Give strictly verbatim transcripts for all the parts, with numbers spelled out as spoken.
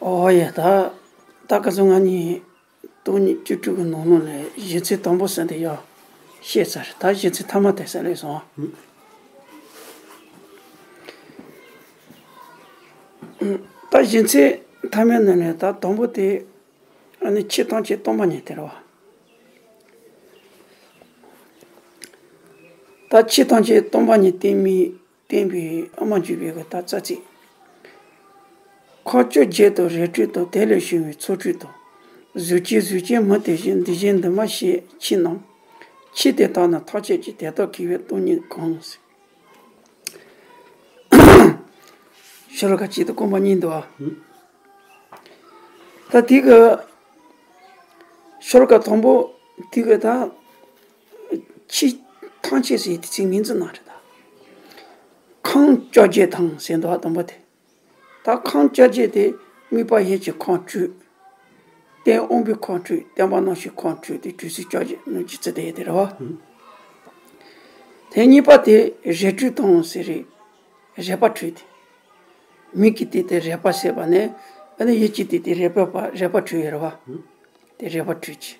ཨོ་ཡ། ད་ད་ག་ཚོད་ང་གཉིས་སྟོང་ཉིད་བཅུ་དྲུག་གི་ནང་ལོགས་ལས་གཞི་མཚན་དང་པོ་ཟེར་འདི་ཡ་བཤད་ཚར། ད་གཞི་མཚན་ཐ་མ་དེ་ཟེར་ལས་སོང་། ད་གཞི་མཚན་ཐ་མའི་ནང་ནས་ད་དང་པོ་དེ་ཨ་ནི་ཆོས་ཐམས་ཅད་སྟོང་པ་ཉིད་དེ་རེད་བ། ད་ཆོས་ཐམས་ཅད་སྟོང་པ་ཉིད་བསྟན་མི་བསྟན་པའི་ཨ་མ་འཇུག་པའི་གི་ད་རྩ་ཚིག་ཁམས་བཅོ་བརྒྱད་དང་རིགས་དྲུག་དང་། དེ་ལས་བྱུང་བའི་ཚོགས་དྲུག་དང་། གཟུགས་ཅན་གཟུགས་ཅན་མིན་ཏེ་བཞིན། འདི་བཞིན་འདུས་མ་བྱས་ཆོས་རྣམས། ཆོས་དེ་དག་ནི་ཐམས་ཅད་ཀྱི། དེ་དག་གོ་བས་སྟོང་ཉིད་གང་། ཤོ་ལོ་ཀ་གཅིག་དང་རྐང་པ་གཉིས་འདུག་ཨ། ད་དེ་གི་ཤོ་ལོ་ཀ་དང་པོ་དེ་གི་ད་ཆོས་ཐམས་ཅད་ཟེར་དེ་ཚིག་ངོས་འཛིན་གནང་རེད་ད། ཁམས་བཅོ་བརྒྱད་དང་ཟེར་འདུག་ཨ། དང་པོ་དེ། ད་ཁམས་བཅོ་བརྒྱད་དེ་དམིགས་པ་ཡུལ་གྱི་ཁམས་དྲུག་རྟེན་དབང་པོའི་ཁམས་དྲུག་བརྟེན་པ་རྣམ་ཤེས་ཁམས་དྲུག་དེ་དྲུག་ཚུལ་བཅོ་བརྒྱད་ནང་གི་ཚིག་དེ་ཡོད་དེ་རེད་བ། དེ་གཉིས་པ་དེ་རིགས་དྲུག་དང་ཟེར་རེད། རེག་པ་དྲུག་དེ། མིག་གི་སྟེང་དེ་རེག་པ་ཟེར་བ་ནས་ཨ་ནི་ཡིད་ཀྱི་སྟེང་དེ་རེག་པ་རེག་པ་དྲུག་ཡོད་རེད་བ། དེ་རེག་པ་དྲུག་ཅིག་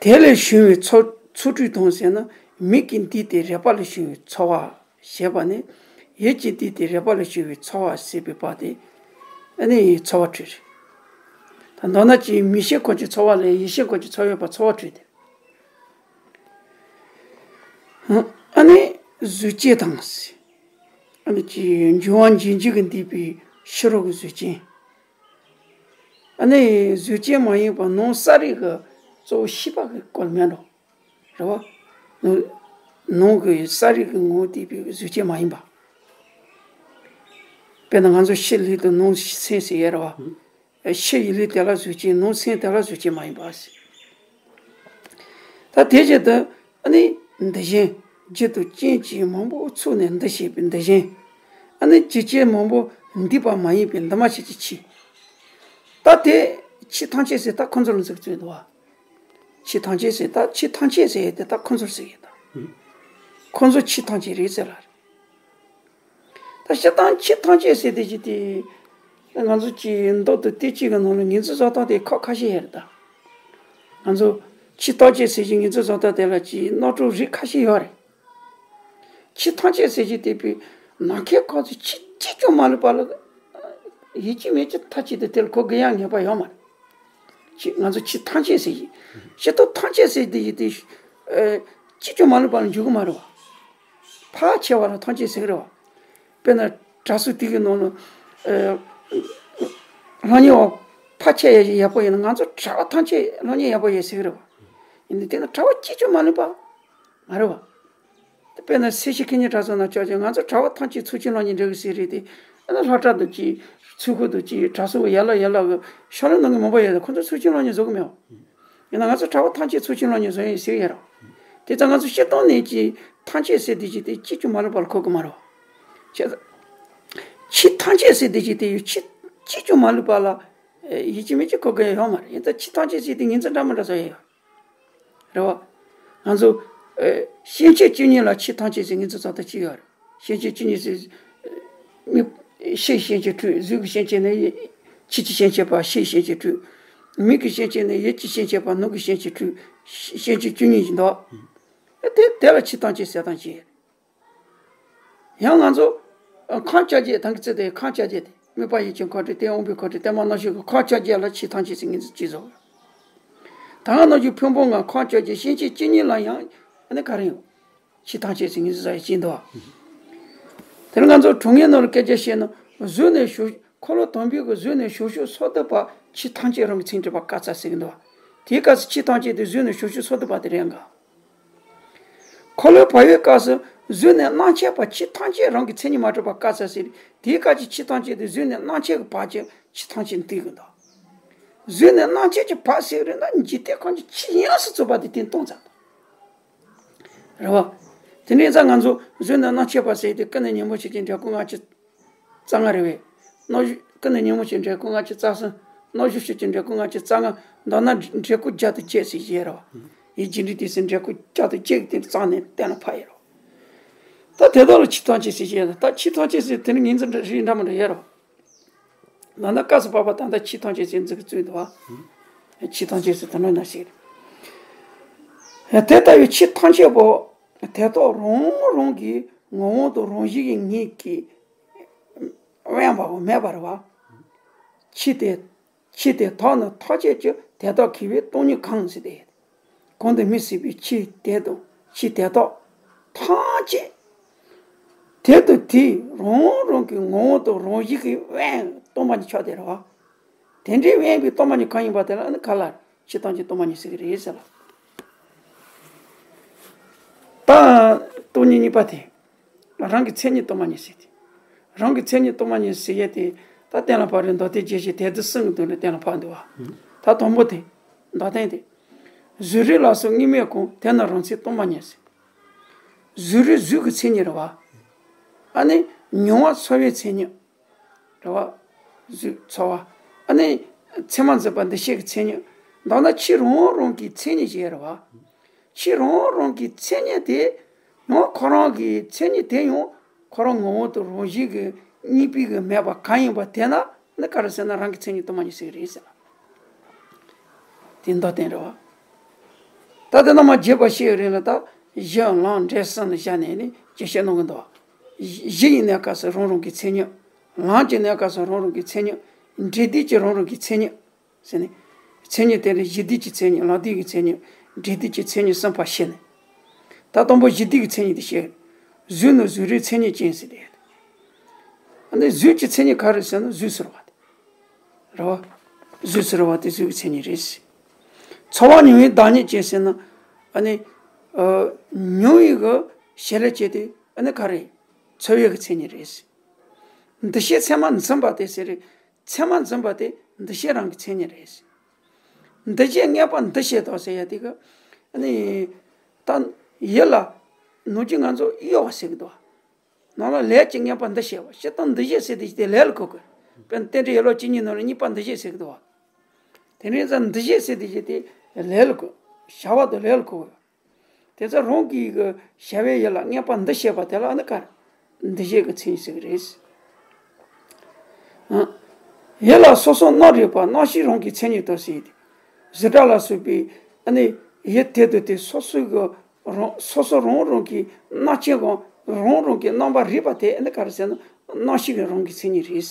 དེ་ལས་བྱུང་བའི་ཚོགས་ཚོགས་དྲུག་དང་ཟེར་ན་མིག་གི་སྟེང་དེ་རེག་པ་ལས་བྱུང་བའི་ཚོར་བ། ཞེས་པ་ནི། ཡིད་ཀྱི་སྟེང་དེ་རེག་པ་ལས་བྱུང་བའི་ཚོར་བ་ཟེར་བའི་བར་དེ། ཨ་ནི་ཚོར་བ་དྲུག་རེད། ད་མདོར་ན་ཅིག་མིག་ཤེས་ཁམས་ཀྱི་ཚོར་བ་ལས་ཡིད་ཤེས་ཁམས་ཀྱི་ཚོར་བ་ཡོད་པ་ཚོར་བ་དྲུག་དེ། ཨ་ནི་གཟུགས་ཅན་དང་། ཨ་ནི་ཅིག་འབྱུང་བ་འབྱུང་འཇིག་གི་འདུས་པའི་ཕྱི་རོལ་གྱི་གཟུགས་ཅན། ཨ་ནི་གཟུགས་ཅན་མ་ཡིན་པ་ནང་གསལ་རིག་གི་གཙོ་བོ་ཤེས་པ་གི་སྐོར་མེད་འགྲོ། རེད་བ། ནང་གི་གསལ་རིག་གི་ངོ་བོ་བལྟས་པའི་གཟུགས་ཅན་མ་ཡིན་པ། དཔེར་ན་ང་ཚོ་ཕྱི་ལུས་དང་ནང་སེམས་ཟེར་ཡ་རེད་བ། ཕྱི་ཡི་ལུས་དེ་ལ་གཟུགས་ཅན། ནང་སེམས་དེ་ལ་གཟུགས་ཅན་མ་ཡིན་པ་ཟེར། ད་དེ་བཞིན་དུ་ཨ་ནི་འདི་བཞིན་རྒྱུ་དང་རྐྱེན་གྱིས་མང་པོ་ཚོགས་ནས་འདུ་བྱེད་པའི་འདི་བཞིན། ཨ་ནི་རྒྱུ་རྐྱེན་མང་པོ་འདུས་པ་མ་ཡིན་པའི་འདུས་མ་བྱས་ཀྱི་ཆོས། ད་དེ་ཆོས་ཐམས་ཅད་ཟེར་ད་ཁོ་ཚོ་ལ་འཛུགས་བརྩོན་འདུག་བ། ཆོས་ཐམས་ཅད་ཟེར་ད་ཆོས་ཐམས་ཅད་ཟེར་དེ་ད་ཁོ་ཚོར་ཟེར་ཡིན་ད། ཁོ་ཚོ་ཆོས་ཐམས་ཅད་རེད་ཟེར་ལ་རེད། ད་སྤྱིར་བཏང་ཆོས་ཐམས་ཅད་ཟེར་དེ་ཅི་སྟེ། ང་ཚོ་ཅིག་མདོ་དང་དཔེ་ཆོས་ཀྱི་ནང་ལ་ངོས་འཛིན་བཟོ་སྟངས་དེ་ཁག་ཁ་ཤས་ཡོད་རེད་ད། ང་ཚོ་ཆོས་ཐམས་ཅད་ཟེར་གྱི་ངོས་འཛིན་བཟོ་སྟངས་དེ་ལ་ཅིག་རྣམ་གྲངས་རིགས་ཁ་ཤས་ཡོད་རེད། ཆོས་ཐམས་ཅད་ཟེར་གྱི་དེ་པའི་ནམ་མཁའི་ཁམས་སུ་ཆོས་གཅིག་ཀྱང་མ་ལུས་པ་ལ། ཡིད་ཀྱི་མེད་ཀྱི་མཐའ་གཅིག་ཏུ་དེ་ལ་གོ་དགོས་ཡ་ངེས་པ་ཡོད་མ་རེད། ཆོས་ང་ཚོ་ཆོས་ཐམས་ཅད་ཟེར་གྱི། སྤྱིར་བཏང་ཐམས་ཅད་ཟེར་དེ་ཡི་དེ། ཨ། གཅིག་ཀྱང་མ་ལུས་པ་ལ་འཇུག་གི་མ་རེད་བ། ཕལ་ཆེ་བ་ལ་ཐམས་ཅད་ཟེར་གི་རེད་བ། དཔེར་ན་གྲྭ་ཟུར་དེ་གི་ནང་ལ། ཨ། སློབ་གཉེར་བ་ཕལ་ཆེ་ཡག་པོ་ཡིན་ན་ང་ཚོ་གྲྭ་བ་ཐམས་ཅད་སློབ་གཉེར་ཡག་པོ་ཡོད་ཟེར་གི་རེད་བ། ཡིན་ནའི་དེ་ན་གྲྭ་བ་གཅིག་ཀྱང་མ་ལུས་པ་མ་རེད་བ། དཔེར་ན་སེར་བྱེས་ཁེ་ཉེན་གྲྭ་ཚང་ནང་ཆོག་ཅིང་ང་ཚོ་གྲྭ་བ་ཐམས་ཅད་ཚོགས་ཆེན་སློབ་གཉེར་འགྲོ་གི་ཟེར་རེད་དེ། ཨ་ནི་སློབ་གྲྭ་དུ་ཅིག་ཚུལ་ཁུ་དུ་ཅིག་གྲྭ་ཚང་ཡན་ལག་ཡན་ལག་གི་ཕྱག་ལས་གནང་གི་མང་པོ་ཡོད་དེ་ཁོ་ཚོ་ཚོགས་ཆེན་སློབ་གཉེར་བཟོ་གི་མེད་བ། ཡིན་ན་ང་ཚོ་གྲྭ་བ་ཐམས་ཅད་ཚོགས་ཆེན་སློབ་གཉེར་བཟོ་ཡིན་ཟེར་གི་ཡོད་རེད། དེ་ཙང་ང་ཚོ་སྤྱིར་བཏང་ནས་ཀྱི་ཐམས་ཅད་ཟེར་དེ་ཅིག་དེ་གཅིག་ཀྱང་མ་ལུས་པ་ལ་གོ་གི་མ་རེད་བ། བྱས་ཙང་། ཆོས་ཐམས་ཅད་ཟེར་དེ་ཅིག་དེ་ཡོད་ཆོས་གཅིག་ཀྱང་མ་ལུས་པ་ལ། ཡིད་ཀྱི་མེད་ཀྱི་གོ་གི་ཡོད་མ་རེད། ཡིན་ཙང་ཆོས་ཐམས་ཅད་ཟེར་དེ་ངོས་འཛིན་འདྲ་མི་འདྲ་བཟོ་ཡི་ཡོད། རེད་བ། ང་ཚོ། ཨེ། སྐྱེ་མཆེད་བཅུ་གཉིས་ལ་ཆོས་ཐམས་ཅད་ཟེར་ངོས་འཛིན་བཟོ་སྟངས་གཅིག་ཡོད་རེད། སྐྱེ་མཆེད་བཅུ་གཉིས་ཟེར། མིག་ཕྱིའི་སྐྱེ་མཆེད་དྲུག་གཟུགས་ཀྱི་སྐྱེ་མཆེད་ནི་ཕྱི་ཀྱི་སྐྱེ་མཆེད་པ་ཕྱིའི་སྐྱེ་མཆེད་དྲུག་མིག་གི་སྐྱེ་མཆེད་ནི་ཡིད་ཀྱི་སྐྱེ་མཆེད་པ་ནང་གི་སྐྱེ་མཆེད་དྲུག་སྐྱེ་མཆེད་བཅུ་གཉིས་ཀྱི་འདུག་ཨེ། དེ་དེ་ལ་ཆོས་ཐམས་ཅད་ཟེར་སྟངས་གཅིག་རེད། ཡང་ང་ཚོ། ཨ། ཁམས་བཅོ་བརྒྱད་དང་གི་ཚེ་དེ་ཁམས་བཅོ་བརྒྱད་དེ་དམིགས་པ་ཡུལ་གྱི་ཁམས་དྲུག་རྟེན་དབང་པོའི་ཁམས་དྲུག་བརྟེན་པ་རྣམ་ཤེས་ཀྱི་ཁམས་བཅོ་བརྒྱད་ལ་ཆོས་ཐམས་ཅད་ཟེར་ངོས་འཛིན་གཅིག་བཟོ། ད་སྔ་ནང་བཞིན་ཕུང་པོ་ལྔ་ཁམས་བཅོ་བརྒྱད་སྐྱེ་མཆེད་བཅུ་གཉིས་ལ་ཡང་ཨ་ནི་ག་རེ་ཡོད། ཆོས་ཐམས་ཅད་ཟེར་ངོས་འཛིན་བཟོ་ཡ་གཅིག་འདུག་དེ་ནས་ང་ཚོ་གྲུབ་ངེས་ནང་ལ་སྐད་ཆ་བཤད་ན་གཟུགས་ནས་ཞུགས། འཁོར་ལོ་དང་པོའི་གི་གཟུགས་ནས་ཞུགས་ཞུགས་སོ་བསྡུ་བ་ཆོས་ཐམས་ཅད་རང་གི་མཚན་གྲུབ་པ་དཀར་ཚ་ཟེར་གི་འདུག་དེའི་སྐབས་སུ་ཆོས་ཐམས་ཅད་དེ་གཟུགས་ནས་ཞུགས་ཞུགས་སོ་བསྡུ་བ་དེ་རེད་འགའ། འཁོར་ལོའི་བར་པའི་སྐབས་སུ་གཟུགས་ནས་རྣམ་མཁྱེན་པ་ཆོས་ཐམས་ཅད་རང་གི་མཚན་ཉིད་མ་གྲུབ་པ་དཀར་ཚ་ཟེར། དེའི་སྐབས་ཀྱི་ཆོས་ཐམས་ཅད་དེ་གཟུགས་ནས་རྣམ་མཁྱེན་གྱི་བར་གྱི་ཆོས་ཐམས་ཅད་འདུས་གི་འདུག་གཟུགས་ནས་རྣམ་མཁྱེན་གྱི་བར་ཟེར་རེད་ན་འཇིག་རྟེན་ཁམས་ཀྱི་ཆོས་ཡོངས་སུ་རྫོགས་པ་དེ་དེ་སྟོང་ཙམ་དང་། རེད་བ། དེ་འདྲའི་ཙང་ང་ཚོ་གཟུགས་ནས་རྣམ་མཁྱེན་པ་ཟེར་དེ་ཀུན་ནས་ཉོན་མོངས་ཆོས་ཅན་འབྲས་བུ་ལྔ་བཅུ་རྩ་ལྔ་རེད་བས། རྣམ་ཤེས་ཀུན་ནས་ཉོན་མོངས་ཆོས་ཅན་འབྲས་བུ་ལྔ་བཅུ་རྩ་གསུམ། རྣམ་ཤེས་ཆོས་ཅན་འབྲས་བུ་ལྔ་བཅུ་རྩ་ལྔ། མདོར་ན་འབྲས་བུ་བརྒྱ་དང་བརྒྱད་ཟེར་བཤད་རོ། ཡིད་ཀྱི་འབྲས་དེ་ཟེར་འབྲས་བུ་བརྒྱ་དང་བརྒྱད་ཀྱི་སྟེང་རྩ་ནས་གཏན་ལ་ཕབ་ཡོད་རོ། ད་དེ་དག་ལ་ཆོས་ཐམས་ཅད་ཟེར་བཤད་ན་ད་ཆོས་ཐམས་ཅད་ཟེར་དེ་ནི་ངོས་འཛིན་རིགས་འདྲ་མི་འདྲ་ཡོད་རོ། ད་ནི་སྐབས་སུ་བབ་པ་ད་ལྟ་ཆོས་ཐམས་ཅད་ཟེར་འཛིན་གྱི་བཙུན་འདུག་བ། ཆོས་ཐམས་ཅད་ཟེར་དོན་ནི་ཞིག་རེད། དེ་ལྟ་བུའི་ཆོས་ཐམས་ཅད་པོ་དེ་དག་རང་རང་གི་ངོ་བོ་དང་རང་བཞིན་གྱི་ངོས་ཀྱིས་དབེན་པའོ་མེད་པར་བ། ཆོས་དེ་ཆོས་དེ་དག་ནི་ཐམས་ཅད་ཀྱི་དེ་དག་གི་བའི་སྟོང་ཉིད་གང་ཟེར་ཏེ། གོང་དུ་སྨོས་ཟིན་པའི་ཆོས་དེ་དང་ཆོས་དེ་དག་ཐམས་ཅད་དེ་དང་དེའི་རང་རང་གི་ངོ་བོ་དང་རང་བཞིན་གྱིས་དབེན་སྟོང་པ་ཉིད་ཆགས་བསྡད་རེད་བ། དེ་འདྲའི་དབེན་པའི་སྟོང་པ་ཉིད་གང་ཡིན་པ་དེ་ལ་ཨ་ནི་ག་ལ་ཆོས་ཐམས་ཅད་སྟོང་པ་ཉིད་ཟེར་གྱི་རེད་ཟེར་ལ། ད་སྟོང་ཉིད་གཉིས་པ་དེ། རང་གི་མཚན་ཉིད་སྟོང་པ་ཉིད་ཟེར་ཏེ། རང་གི་མཚན་ཉིད་སྟོང་པ་ཉིད་ཟེར་ཡས་དེ། ད་གཏན་ལ་ཕབ་རེད། མདོ་སྡེ་རྒྱས་བཤད་དེ་དུས་གསུམ་གྱི་དོན་ལ་གཏན་ལ་ཕབ་འདུག་བ། ད་དང་པོ་དེ། མདོ་སྡེ་དེ། གཟུགས་རིས་ལ་སོགས་དངོས་མེད་ཀུན། དེ་ནི་རང་མཚན་སྟོང་པ་ཉིད་ཟེར། གཟུགས་རིས་གཟུགས་ཀྱི་མཚན་ཉིད་རེད་བ། ཨ་ནི་མྱོང་བ་ཚོར་བའི་མཚན་ཉིད། རེད་བ། གཟུགས་ཚོར་བ། ཨ་ནི་མཚན་མ་འཛིན་པ་འདུ་བྱེད་ཀྱི་མཚན་ཉིད། མདོར་ན་ཆོས་རང་རང་གི་མཚན་ཉིད་ཅིག་རེད་བ། ཆོས་རང་རང་གི་མཚན་ཉིད་དེ། ཡང་ཁོ་རང་གི་མཚན་ཉིད་དེ་ཡང་ཁོ་རང་ངོ་བོ་དང་རང་བཞིན་གྱི་གཉིས་པའི་གི་མེད་པ་གང་ཡིན་པ་དེ་ན་ནི་ག་རེ་ཟེར་ན་རང་གི་མཚན་ཉིད་སྟོང་པ་ཉིད་ཟེར་གྱི་རེད་ཟེར། དེ་མདོར་བསྟན་རེད་བ། ད་དེ་རྣམ་པར་རྒྱས་པར་བཤད་ཡོད་རིང་ལ་ད་གཞི་ལམ་འབྲས་གསུམ་ལ་བཞག་ནས་ནི་རྒྱས་བཤད་གནང་གི་འདུག་བ། གཞི་ཡི་གནས་སྐབས་སུ་རང་རང་གི་མཚན་ཉིད། ལམ་གྱི་གནས་སྐབས་སུ་རང་རང་གི་མཚན་ཉིད། འབྲས་དུས་ཀྱི་རང་རང་གི་མཚན་ཉིད། ཟེར་ནས། མཚན་ཉིད་དེ་ལ་གཞི་དུས་ཀྱི་མཚན་ཉིད། ལམ་དུས་ཀྱི་མཚན་ཉིད། འབྲས་དུས་ཀྱི་མཚན་ཉིད་གསུམ་པ་བཤད་ནས། ད་དང་པོ་གཞི་དུས་ཀྱི་མཚན་ཉིད་དེ་བཤད། གཟུགས་ནི་གཟུགས་རིས་མཚན་ཉིད་ཅན་ཟེར་ཏེ། ཨ་ནི་གཟུགས་ཀྱི་མཚན་ཉིད་ག་རེ་ཟེར་ན་གཟུགས་སུ་རུང་བ་དེ། རེད་བ། གཟུགས་སུ་རུང་བ་དེ་གཟུགས་ཀྱི་མཚན་ཉིད་རེད། ཚོར་བ་མྱོང་བའི་བདག་ཉིད་ཅན་ཟེར་ན། ཨ་ནི། ཨ། མྱོང་བའི་གི་བྱེད་ལས་བྱེད་དེ་ཨ་ནི་ག་རེ། ཚོར་བའི་གི་མཚན་ཉིད་རེད། འདུ་ཤེས་མཚན་མ་འཛིན་པ་དེ་ཟེར་རེད། མཚན་མ་འཛིན་པ་དེ་འདུ་ཤེས་རང་གི་མཚན་ཉིད་རེད། འདུ་བྱེད་ངེས་པར་འདུ་བྱེད་དོ་ཟེར་ཡ་དེ་གི། ཨ་ནི། ད་ཡིད་ལ་ནོར་གྱི་ང་ཚོ་གཡོ་བ་ཟེར་གི་འདུག་བ། ནང་ལ་ལས་ཀྱི་ངེས་པར་འདུ་བྱེད་པ། སྤྱིར་བཏང་འདུ་བྱེད་ཟེར་དེ་ཞིག་དེ་ལས་ལ་གོ་དགོས། དཔེར་ན་རྟེན་འབྲེལ་ཡིད་ལུགས་ཇི་སྙེད་ནོར་ལ་གཉིས་པ་འདུ་བྱེད་ཟེར་གི་འདུག་བ། དེ་རིང་ཙམ་འདུ་བྱེད་ཟེར་དེ་ཞིག་དེ་ལས་ལ་གོ། བྱ་བ་དང་ལས་ལ་གོ་དགོས། དེ་ཚེ་རང་གི་གི་བྱ་བའི་ཡུལ་ལ་ངེས་པར་འདུ་བྱེད་པ་དེ་ལ་ཨ་ནི་ག་རེ། འདུ་བྱེད་ཀྱི་མཚན་ཉིད་ཟེར་གི་རེད། ཨ། ཡུལ་ལ་སོ་སོ་སྣང་རིག་པ། སྣང་ཞེན་རང་གི་མཚན་ཉིད་དོ་ཟེར་ཏེ། གཟི་བྲག་ལ་སོགས་པའི་ཨ་ནི་ཡུལ་དེ་དང་དེ་སོ་སོའི་གི་རང་སོ་སོ་རང་རང་གི་སྣང་ཞེན་གང་རང་རང་གི་རྣམ་པར་རིག་པ་དེ་ཨ་ནི་ག་རེ་ཟེར་ན་སྣང་ཞེན་གྱི་རང་གི་མཚན་ཉིད་རེད།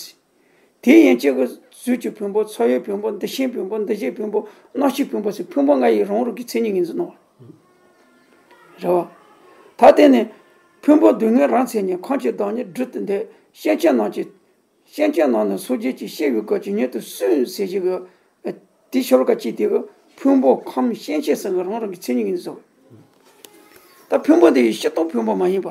དེ་ཡན་ཆད་ཀྱི་གཟུགས་ཀྱི་ཕུང་པོ། ཚོར་བའི་ཕུང་པོ། འདུ་ཤེས་ཕུང་པོ། འདུ་བྱེད་ཕུང་པོ། སྣང་ཞེན་ཕུང་པོ་ཟེར་ཕུང་པོ་ལྔ་ཡི་རང་རང་གི་མཚན་ཉིད་ངོས་འཛིན་གནང་བ་རེད་བ། ད་དེ་ནི་ཕུང་པོ་སྡུག་བསྔལ་རང་མཚན་ཉིད། ཁམས་ཀྱི་བདག་ཉིད་སྦྲུལ་དུ་འདོད། སེམས་ཅན་རྣམས་ཀྱི། སེམས་ཅན་རྣམས་ནི་སངས་རྒྱས་ཀྱི་བཤད་པའི་སྐབས་ཀྱི་ཉིད་དུ་གསུངས་ཟེར་ཞིག་གི། དེ་ཤོ་ལོ་ཀ་གཅིག་དེ་གི་ཕུང་པོ་ཁམས་སེམས་ཅན་གསུམ་གྱི་རང་རང་གི་མཚན་ཉིད་ངོས་འཛིན་བཟོ་དགོས། ད་ཕུང་པོ་དེ་ཡི་སྤྱིར་བཏང་ཕུང་པོ་མ་ཡིན་པ་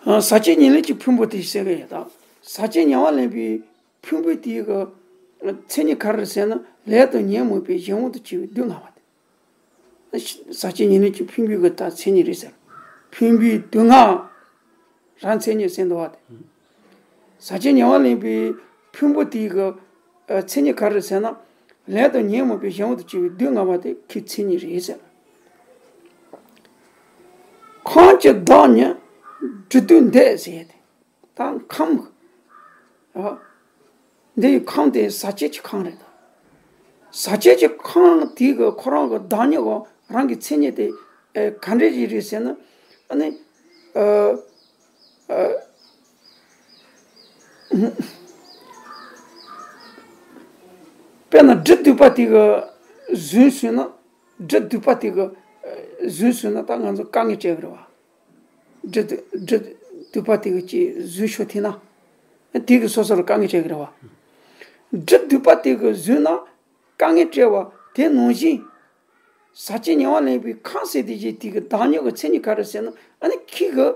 དང་། ཟག་བཅས་ཉེར་ལེན་གྱི་ཕུང་པོ་དེ་ཟེར་གི་ཡོད་དང་། ཟག་བཅས་ཉེ་བར་ལེན་པའི་ཕུང་པོ་དེའི་གི་མཚན་ཉིད་ག་རེ་ཟེར་ན་ལས་དང་ཉོན་མོངས་པའི་གཞན་དབང་དུ་གྱུར་པའི་སྡུག་བསྔལ་བ་དེ། ཟག་བཅས་ཉེར་ལེན་གྱི་ཕུང་པོའི་གི་ད་མཚན་ཉིད་རེད་ཟེར། ཕུང་པོའི་སྡུག་བསྔལ་རང་མཚན་ཉིད་ཟེར་འདུག་བ་དེ། ཟག་བཅས་ཉེ་བར་ལེན་པའི་ཕུང་པོ་དེའི་གི་མཚན་ཉིད་ག་རེ་ཟེར་ན། ལས་དང་ཉོན་མོངས་པའི་གཞན་དབང་དུ་གྱུར་པའི་སྡུག་བསྔལ་བ་དེ་ཁོའི་མཚན་ཉིད་རེད་ཟེར། ཁམས་ཀྱི་བདག་ཉིད་སྦྲུལ་དུ་འདོད་ཟེར་ཡས་དེ། ད་ཁམས། འདི་ཡི་ཁམས་དེ་ཟག་བཅས་ཀྱི་ཁམས་རེད་དོ། ཟག་བཅས་ཀྱི་ཁམས་དེ་གི་ཁོ་རང་གི་བདག་ཉིད་གོ་རང་གི་མཚན་ཉིད་དེ་ག་འདྲ་ཞིག་རེད་ཟེར་ན། ཨ་ནི། ཨ། ཨ། དཔེར་ན་སྦྲུལ་གདུག་པ་དེ་གི་བཟུང་སོང་ན། སྦྲུལ་གདུག་པ་དེ་གི་བཟུང་སོང་ན་ད་ང་ཚོ་དཀའ་ངལ་འཕྲད་ཀྱི་རེད་བ། སྦྲུལ་སྦྲུལ་གདུག་པ་དེ་གི་ཅིག་བཟུང་ཤོར་ཐལ་ན། དེ་གི་སོ་སོར་དཀའ་ངལ་འཕྲད་ཀྱི་རེད་བ། སྦྲུལ་གདུག་པ་དེ་གི་བཟུང་ན་དཀའ་ངལ་འཕྲད་བ་དེ་ནང་བཞིན། ཟག་བཅས་ཉེ་བར་ལེན་པའི་ཁམས་ཟེར་དེ་ཅིག་དེ་གི་བདག་ཉིད་ཀྱི་མཚན་ཉིད་ག་རེ་ཟེར་ན། ཨ་ནི་ཁོ་གི།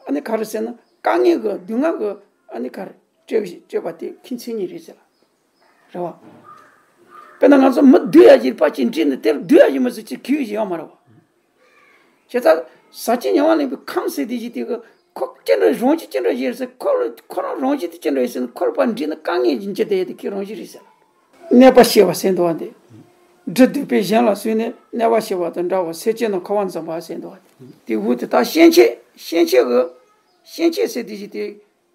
ཨ་ནི་ག་རེ་ཟེར་ན་དཀའ་ངལ་གི་སྡུག་བསྔལ་གི་ཨ་ནི་ག་རེ་སྤྲད་སྤྲད་པ་དེ་ཁོའི་མཚན་ཉིད་རེད་ཟེར། རེད་བ། དཔེར་ན་ང་ཚོ་མི་སྡུག་ཡ་ཞིག་ཕར་ཅིག་འདྲིས་ནས་དེར་སྡུག་ཡ་ཞིག་མི་ཟེར་ཅིག་གིའུ་ཞིག་ཡོད་མ་རེད་བ། བྱས་ཙང་ཟག་བཅས་ཉེ་བར་ལེན་པའི་ཁམས་ཟེར་དེ་ཞིག་དེ་གི་ཁོ་ཅི་འདྲ་རང་བཞིན་ཅི་འདྲ་ཞིག་ཟེར་ཁོ་ཁོ་རང་རང་བཞིན་དེ་ཅི་འདྲ་ཡོད་ཟེར་ན་ཁོ་ལ་ཕར་འདྲིས་ན་དཀའ་ངལ་ཞིག་འཕྲད་དེ་ཡོད་དེ་ཁོའི་རང་བཞིན་རེད་ཟེར། གནོད་པ་བྱེད་པ་ཟེར་འདུག་བ་འདི། སྦྲུལ་གདུག་པས་གཞན་ལ་ཟུག་ནས་གནོད་པ་བྱེད་པ་དང་འདྲ་བར་སེམས་ཅན་རྣམས་འཁོར་བར་འཛིན་པ་ཟེར་འདུག་བ་འདི། དེ་འུ་དེ་དག་སེམས་ཅན་སེམས་ཅན་གི་སེམས་ཅན་ཟེར་དེ་ཞིག་དེ།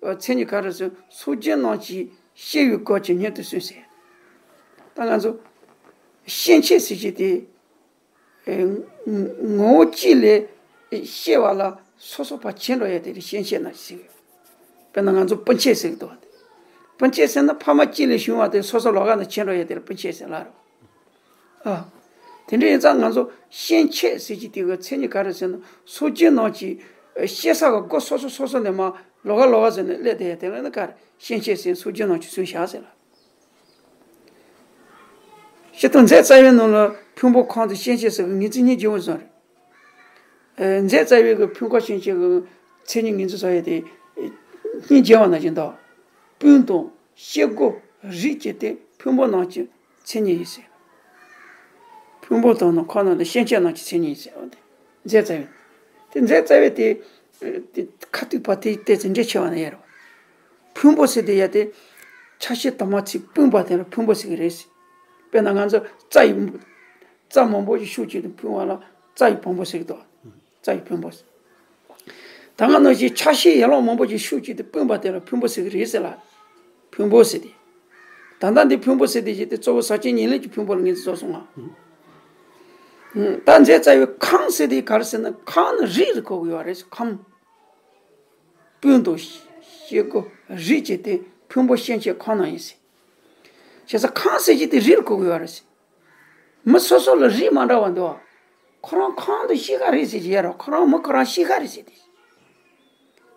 མཚན་ཉིད་ག་རེ་ཟེར། སོ་སྐྱེ་རྣམས་ཀྱིས་ཤེས་པའི་སྒོ་གཅིག་ཉིད་དུ་གསུངས་ཟེར། ད་ང་ཚོ་ཤན་ཆད་ཟེར་གྱི་དེ། ཨེ། ངོ་བོ་གཅིག་ལས་ཤེས་པ་ལ་སོ་སོ་ཕར་ཕྱིན་འགྲོ་ཡ་དེ་ལ་ཤན་ཆད་རྣམས་ཟེར་གྱི་ཡོད། དཔེར་ན་ང་ཚོ་སྤུན་མཆེད་ཟེར་གྱི་འདུག་བ། དེ་སྤུན་མཆེད་ཟེར་ན་ཕ་མ་གཅིག་ལས་བྱུང་བ་དེ་སོ་སོ་ལོགས་ཀ་ནས་ཕྱིན་འགྲོ་ཡ་དེ་ལ་སྤུན་མཆེད་ཟེར་ལ་རེད། ཨ། དེ་འདྲ་ཡིན་ཙང་ང་ཚོ་ཤན་ཆད་ཟེར་གྱི་དེ་གི་མཚན་ཉིད་ག་རེ་ཟེར་ན། སོ་སྐྱེ་རྣམས་ཀྱིས་ཤེས་ས་གི་སྒོ་སོ་སོ་སོ་སོ་ནས་མར་ལོགས་ཀ་ལོགས་ཀ་ཟེར་ནས་སླེབས་བསྡད་ཡ་དེ་ལ་ནི་ག་རེ། ཤན་ཆད་ཟེར། སོ་སྐྱེ་རྣམས་ཀྱིས་གསུངས་བཞག་ཟེར་ལ། སྤྱིར་བཏང་མཛད་རྩ་བའི་ནང་ལ་ཕུང་པོ་ཁམས་དང་ཤན་ཆད་ཟེར་གྱི་ངེས་ཚིག་གཉིས་བརྗོད་པ་བཟོ་རེད། མཛད་རྩ་བའི་གི་ཕུང་ཁམས་ཤན་ཆད་ཀྱི་མཚན་ཉིད་ངེས་འཛིན་བཟོ་ཡ་དེ་གཉིས་བརྗོད་པ་ནང་བཞིན་དུ། སྤུན་དང་ཤེལ་སྒོ་རིས་བཅས་ཏེ་ཕུང་པོ་རྣམས་ཀྱི་མཚན་ཉིད་ཡིན་ཟེར། ཕུང་པོ་དང་ནི་ཁམས་རྣམས་དང་ཤན་ཆད་རྣམས་ཀྱི་མཚན་ཉིད་ཡིན་ཟེར་བ་དེ། མཛད་རྩ་བའི། དེ་མཛད་རྩ་བའི་དེ། དེ་ཁ་ཐུག་པ་དེ་ཏོག་ཙམ་འགྲེལ་ཆེ་བ་ནི་ཡོད་རེད། ཕུང་པོ་ཟེར་དེ་ཡ་དེ། ཆ་ཤས་དུ་མ་ཚིག་སྤུངས་པ་དེ་ལ་ཕུང་པོ་ཟེར་གྱི་རེད་ཟེར། དཔེར་ན་ང་ཚོ་རྩྭ་ཡི། རྩྭ་མང་པོ་ཞིག་ཤུགས་ཀྱིས་དེ་ཕུང་བ་ལ་རྩྭ་ཡི་བོང་བུ་ཟེར་གྱི་འདུག་རྩྭ་ཡི་བོང་བུ་ཟེར། ད་ག་ནང་བཞིན་ཆ་ཤས་ཡན་ལག་མང་པོ་ཞིག་ཤུགས་ཀྱིས་དེ་སྤུངས་པ་དེ་ལ་ཕུང་པོ་ཟེར་གྱི་རེད་ཟེར་ལ། ཕུང་པོ་ཟེར་དེ། ད་ལྟ་འདི་ཕུང་པོ་ཟེར་དེ་ཞིག་དེ་གཙོ་བོ་ཟག་བཅས་ཉེར་ལེན་གྱི་ཕུང་པོ་ལ་ངེས་འཛིན་རྫོགས་སོང་ང་། ད་མཛད་རྩ་བའི་ཁམས་ཟེར་དེ་ག་རེ་ཟེར་ན། ཁམས་ནི་རིགས་ལ་གོ་དགོས་པ་རེད། ཁམས། སྤུན་དང་ཤེལ་སྒོ་རིས་བཅས་ཏེ་ཕུང་པོ་ཤན་ཆད་ཁམས་རྣམས་ཡིན་ཟེར། བྱས་ཙང་ཁམས་ཟེར་གྱི་དེ་རིགས་ལ་གོ་དགོས་པ་རེད་ཟེར། མི་སོ་སོ་ལ་རིགས་མ་འདྲ་བ་འདུག་ཁོ་རང་ཁམས་དང་གཤིས་ཀ་རེད་ཟེར་གྱི་ཡོད་རེད། ཁོ་རང་མི་ཁོ་རང་གཤིས་ཀ་རེད་ཟེར་དེ།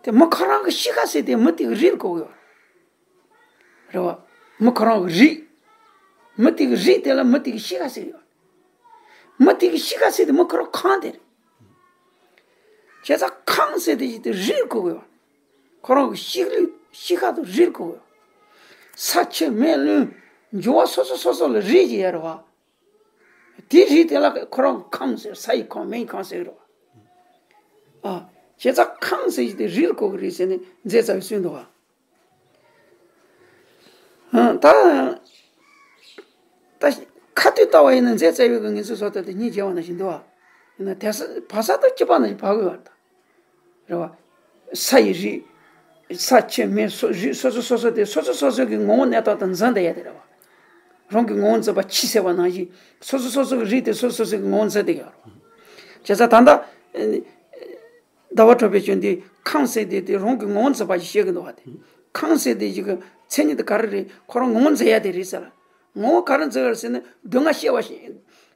དེ་མི་ཁོ་རང་གི་གཤིས་ཀ་ཟེར་དེ་མི་དེ་གི་རིགས་ལ་གོ་དགོས་པ་རེད་བ། མི་ཁོ་རང་གི་རིགས། མི་དེ་གི་རིགས་དེ་ལ་མི་དེ་གི་གཤིས་ཀ་ཟེར་གྱི་ཡོད། མི་དེ་གི་གཤིས་ཀ་ཟེར་དེ་མི་ཁོ་རང་ཁམས་དེ་རེད། བྱས་ཙང་ཁམས་ཟེར་དེ་ཞིག་དེ་རིགས་ལ་གོ་དགོས་པ། ཁོ་རང་གི་གཤིས་ལུས་གཤིས་ཀ་དང་རིགས་ལ་གོ་དགོས་པ། ས་ཆུ་མེ་རླུང་འབྱུང་བ་སོ་སོ་སོ་སོ་ལ་རིགས་ཀྱི་ཡོད་རེད་བ། དེའི་རིགས་དེ་ལ་ཁོ་རང་གི་ཁམས་ཟེར། ས་ཡི་ཁམས་མེ་ཡི་ཁམས་ཟེར་གྱི་རེད་བ། ཨ། བྱས་ཙང་ཁམས་ཟེར་ཞིག་དེ་རིགས་ལ་གོ་གི་རེད་ཟེར་ནས་མཛད་རྩ་བའི་གསུངས་འདུག་བ། ད། ད་ཁ་ཐུག་ལྟ་བ་ཡིན་ན་མཛད་རྩ་བའི་གི་ངེས་འཛིན་བཟོ་ལྟ་དེ་གཉིས་བརྗོད་པ་ནང་བཞིན་འདུག་བ། ཡིན་ན་དེ་ས་བར་ས་དང་གཅིག་པ་ནང་བཞིན་བབས་དགོས་པ་རེད། རེད་བ། ས་ཡི་རིགས། ས་ཆུ་མེ་སོ་རིགས་སོ་སོ་སོ་སོ་དེ་སོ་སོ་སོ་སོ་གི་ངོ་བོ་གནས་སྟངས་དང་འཛིན་བསྡད་ཡ་དེ་རེད་བ། རང་གི་ངོ་བོ་འཛིན་པ་ཁྱི་ཟེར་བ་ནང་བཞིན་སོ་སོ་སོ་སོ་གི་རིགས་དེ་སོ་སོ་སོ་གི་ངོ་བོ་འཛིན་བསྡད་ཡ་རེད། བྱས་ཙང་ད་ལྟ། ཟླ་བ་གྲགས་པས་བྱུང་དེ་ཁམས་ཟེར་དེ་དེ་རང་གི་ངོ་བོ་འཛིན་པ་ཞིག་བཤད་གི་འདུག་བ། དེ་ཁམས་ཟེར་དེ་ཞིག་གི་མཚན་ཉིད་དེ་ག་རེ་རེད། ཁོ་རང་ངོ་བོ་འཛིན་ཡ་དེ་རེད་ཟེར་ལ། ངོ་བོ་ག་རེ་འཛིན་གི་རེད་ཟེར་ན། སྡུག་བསྔལ་སྐྱེ་བ་ཞིག་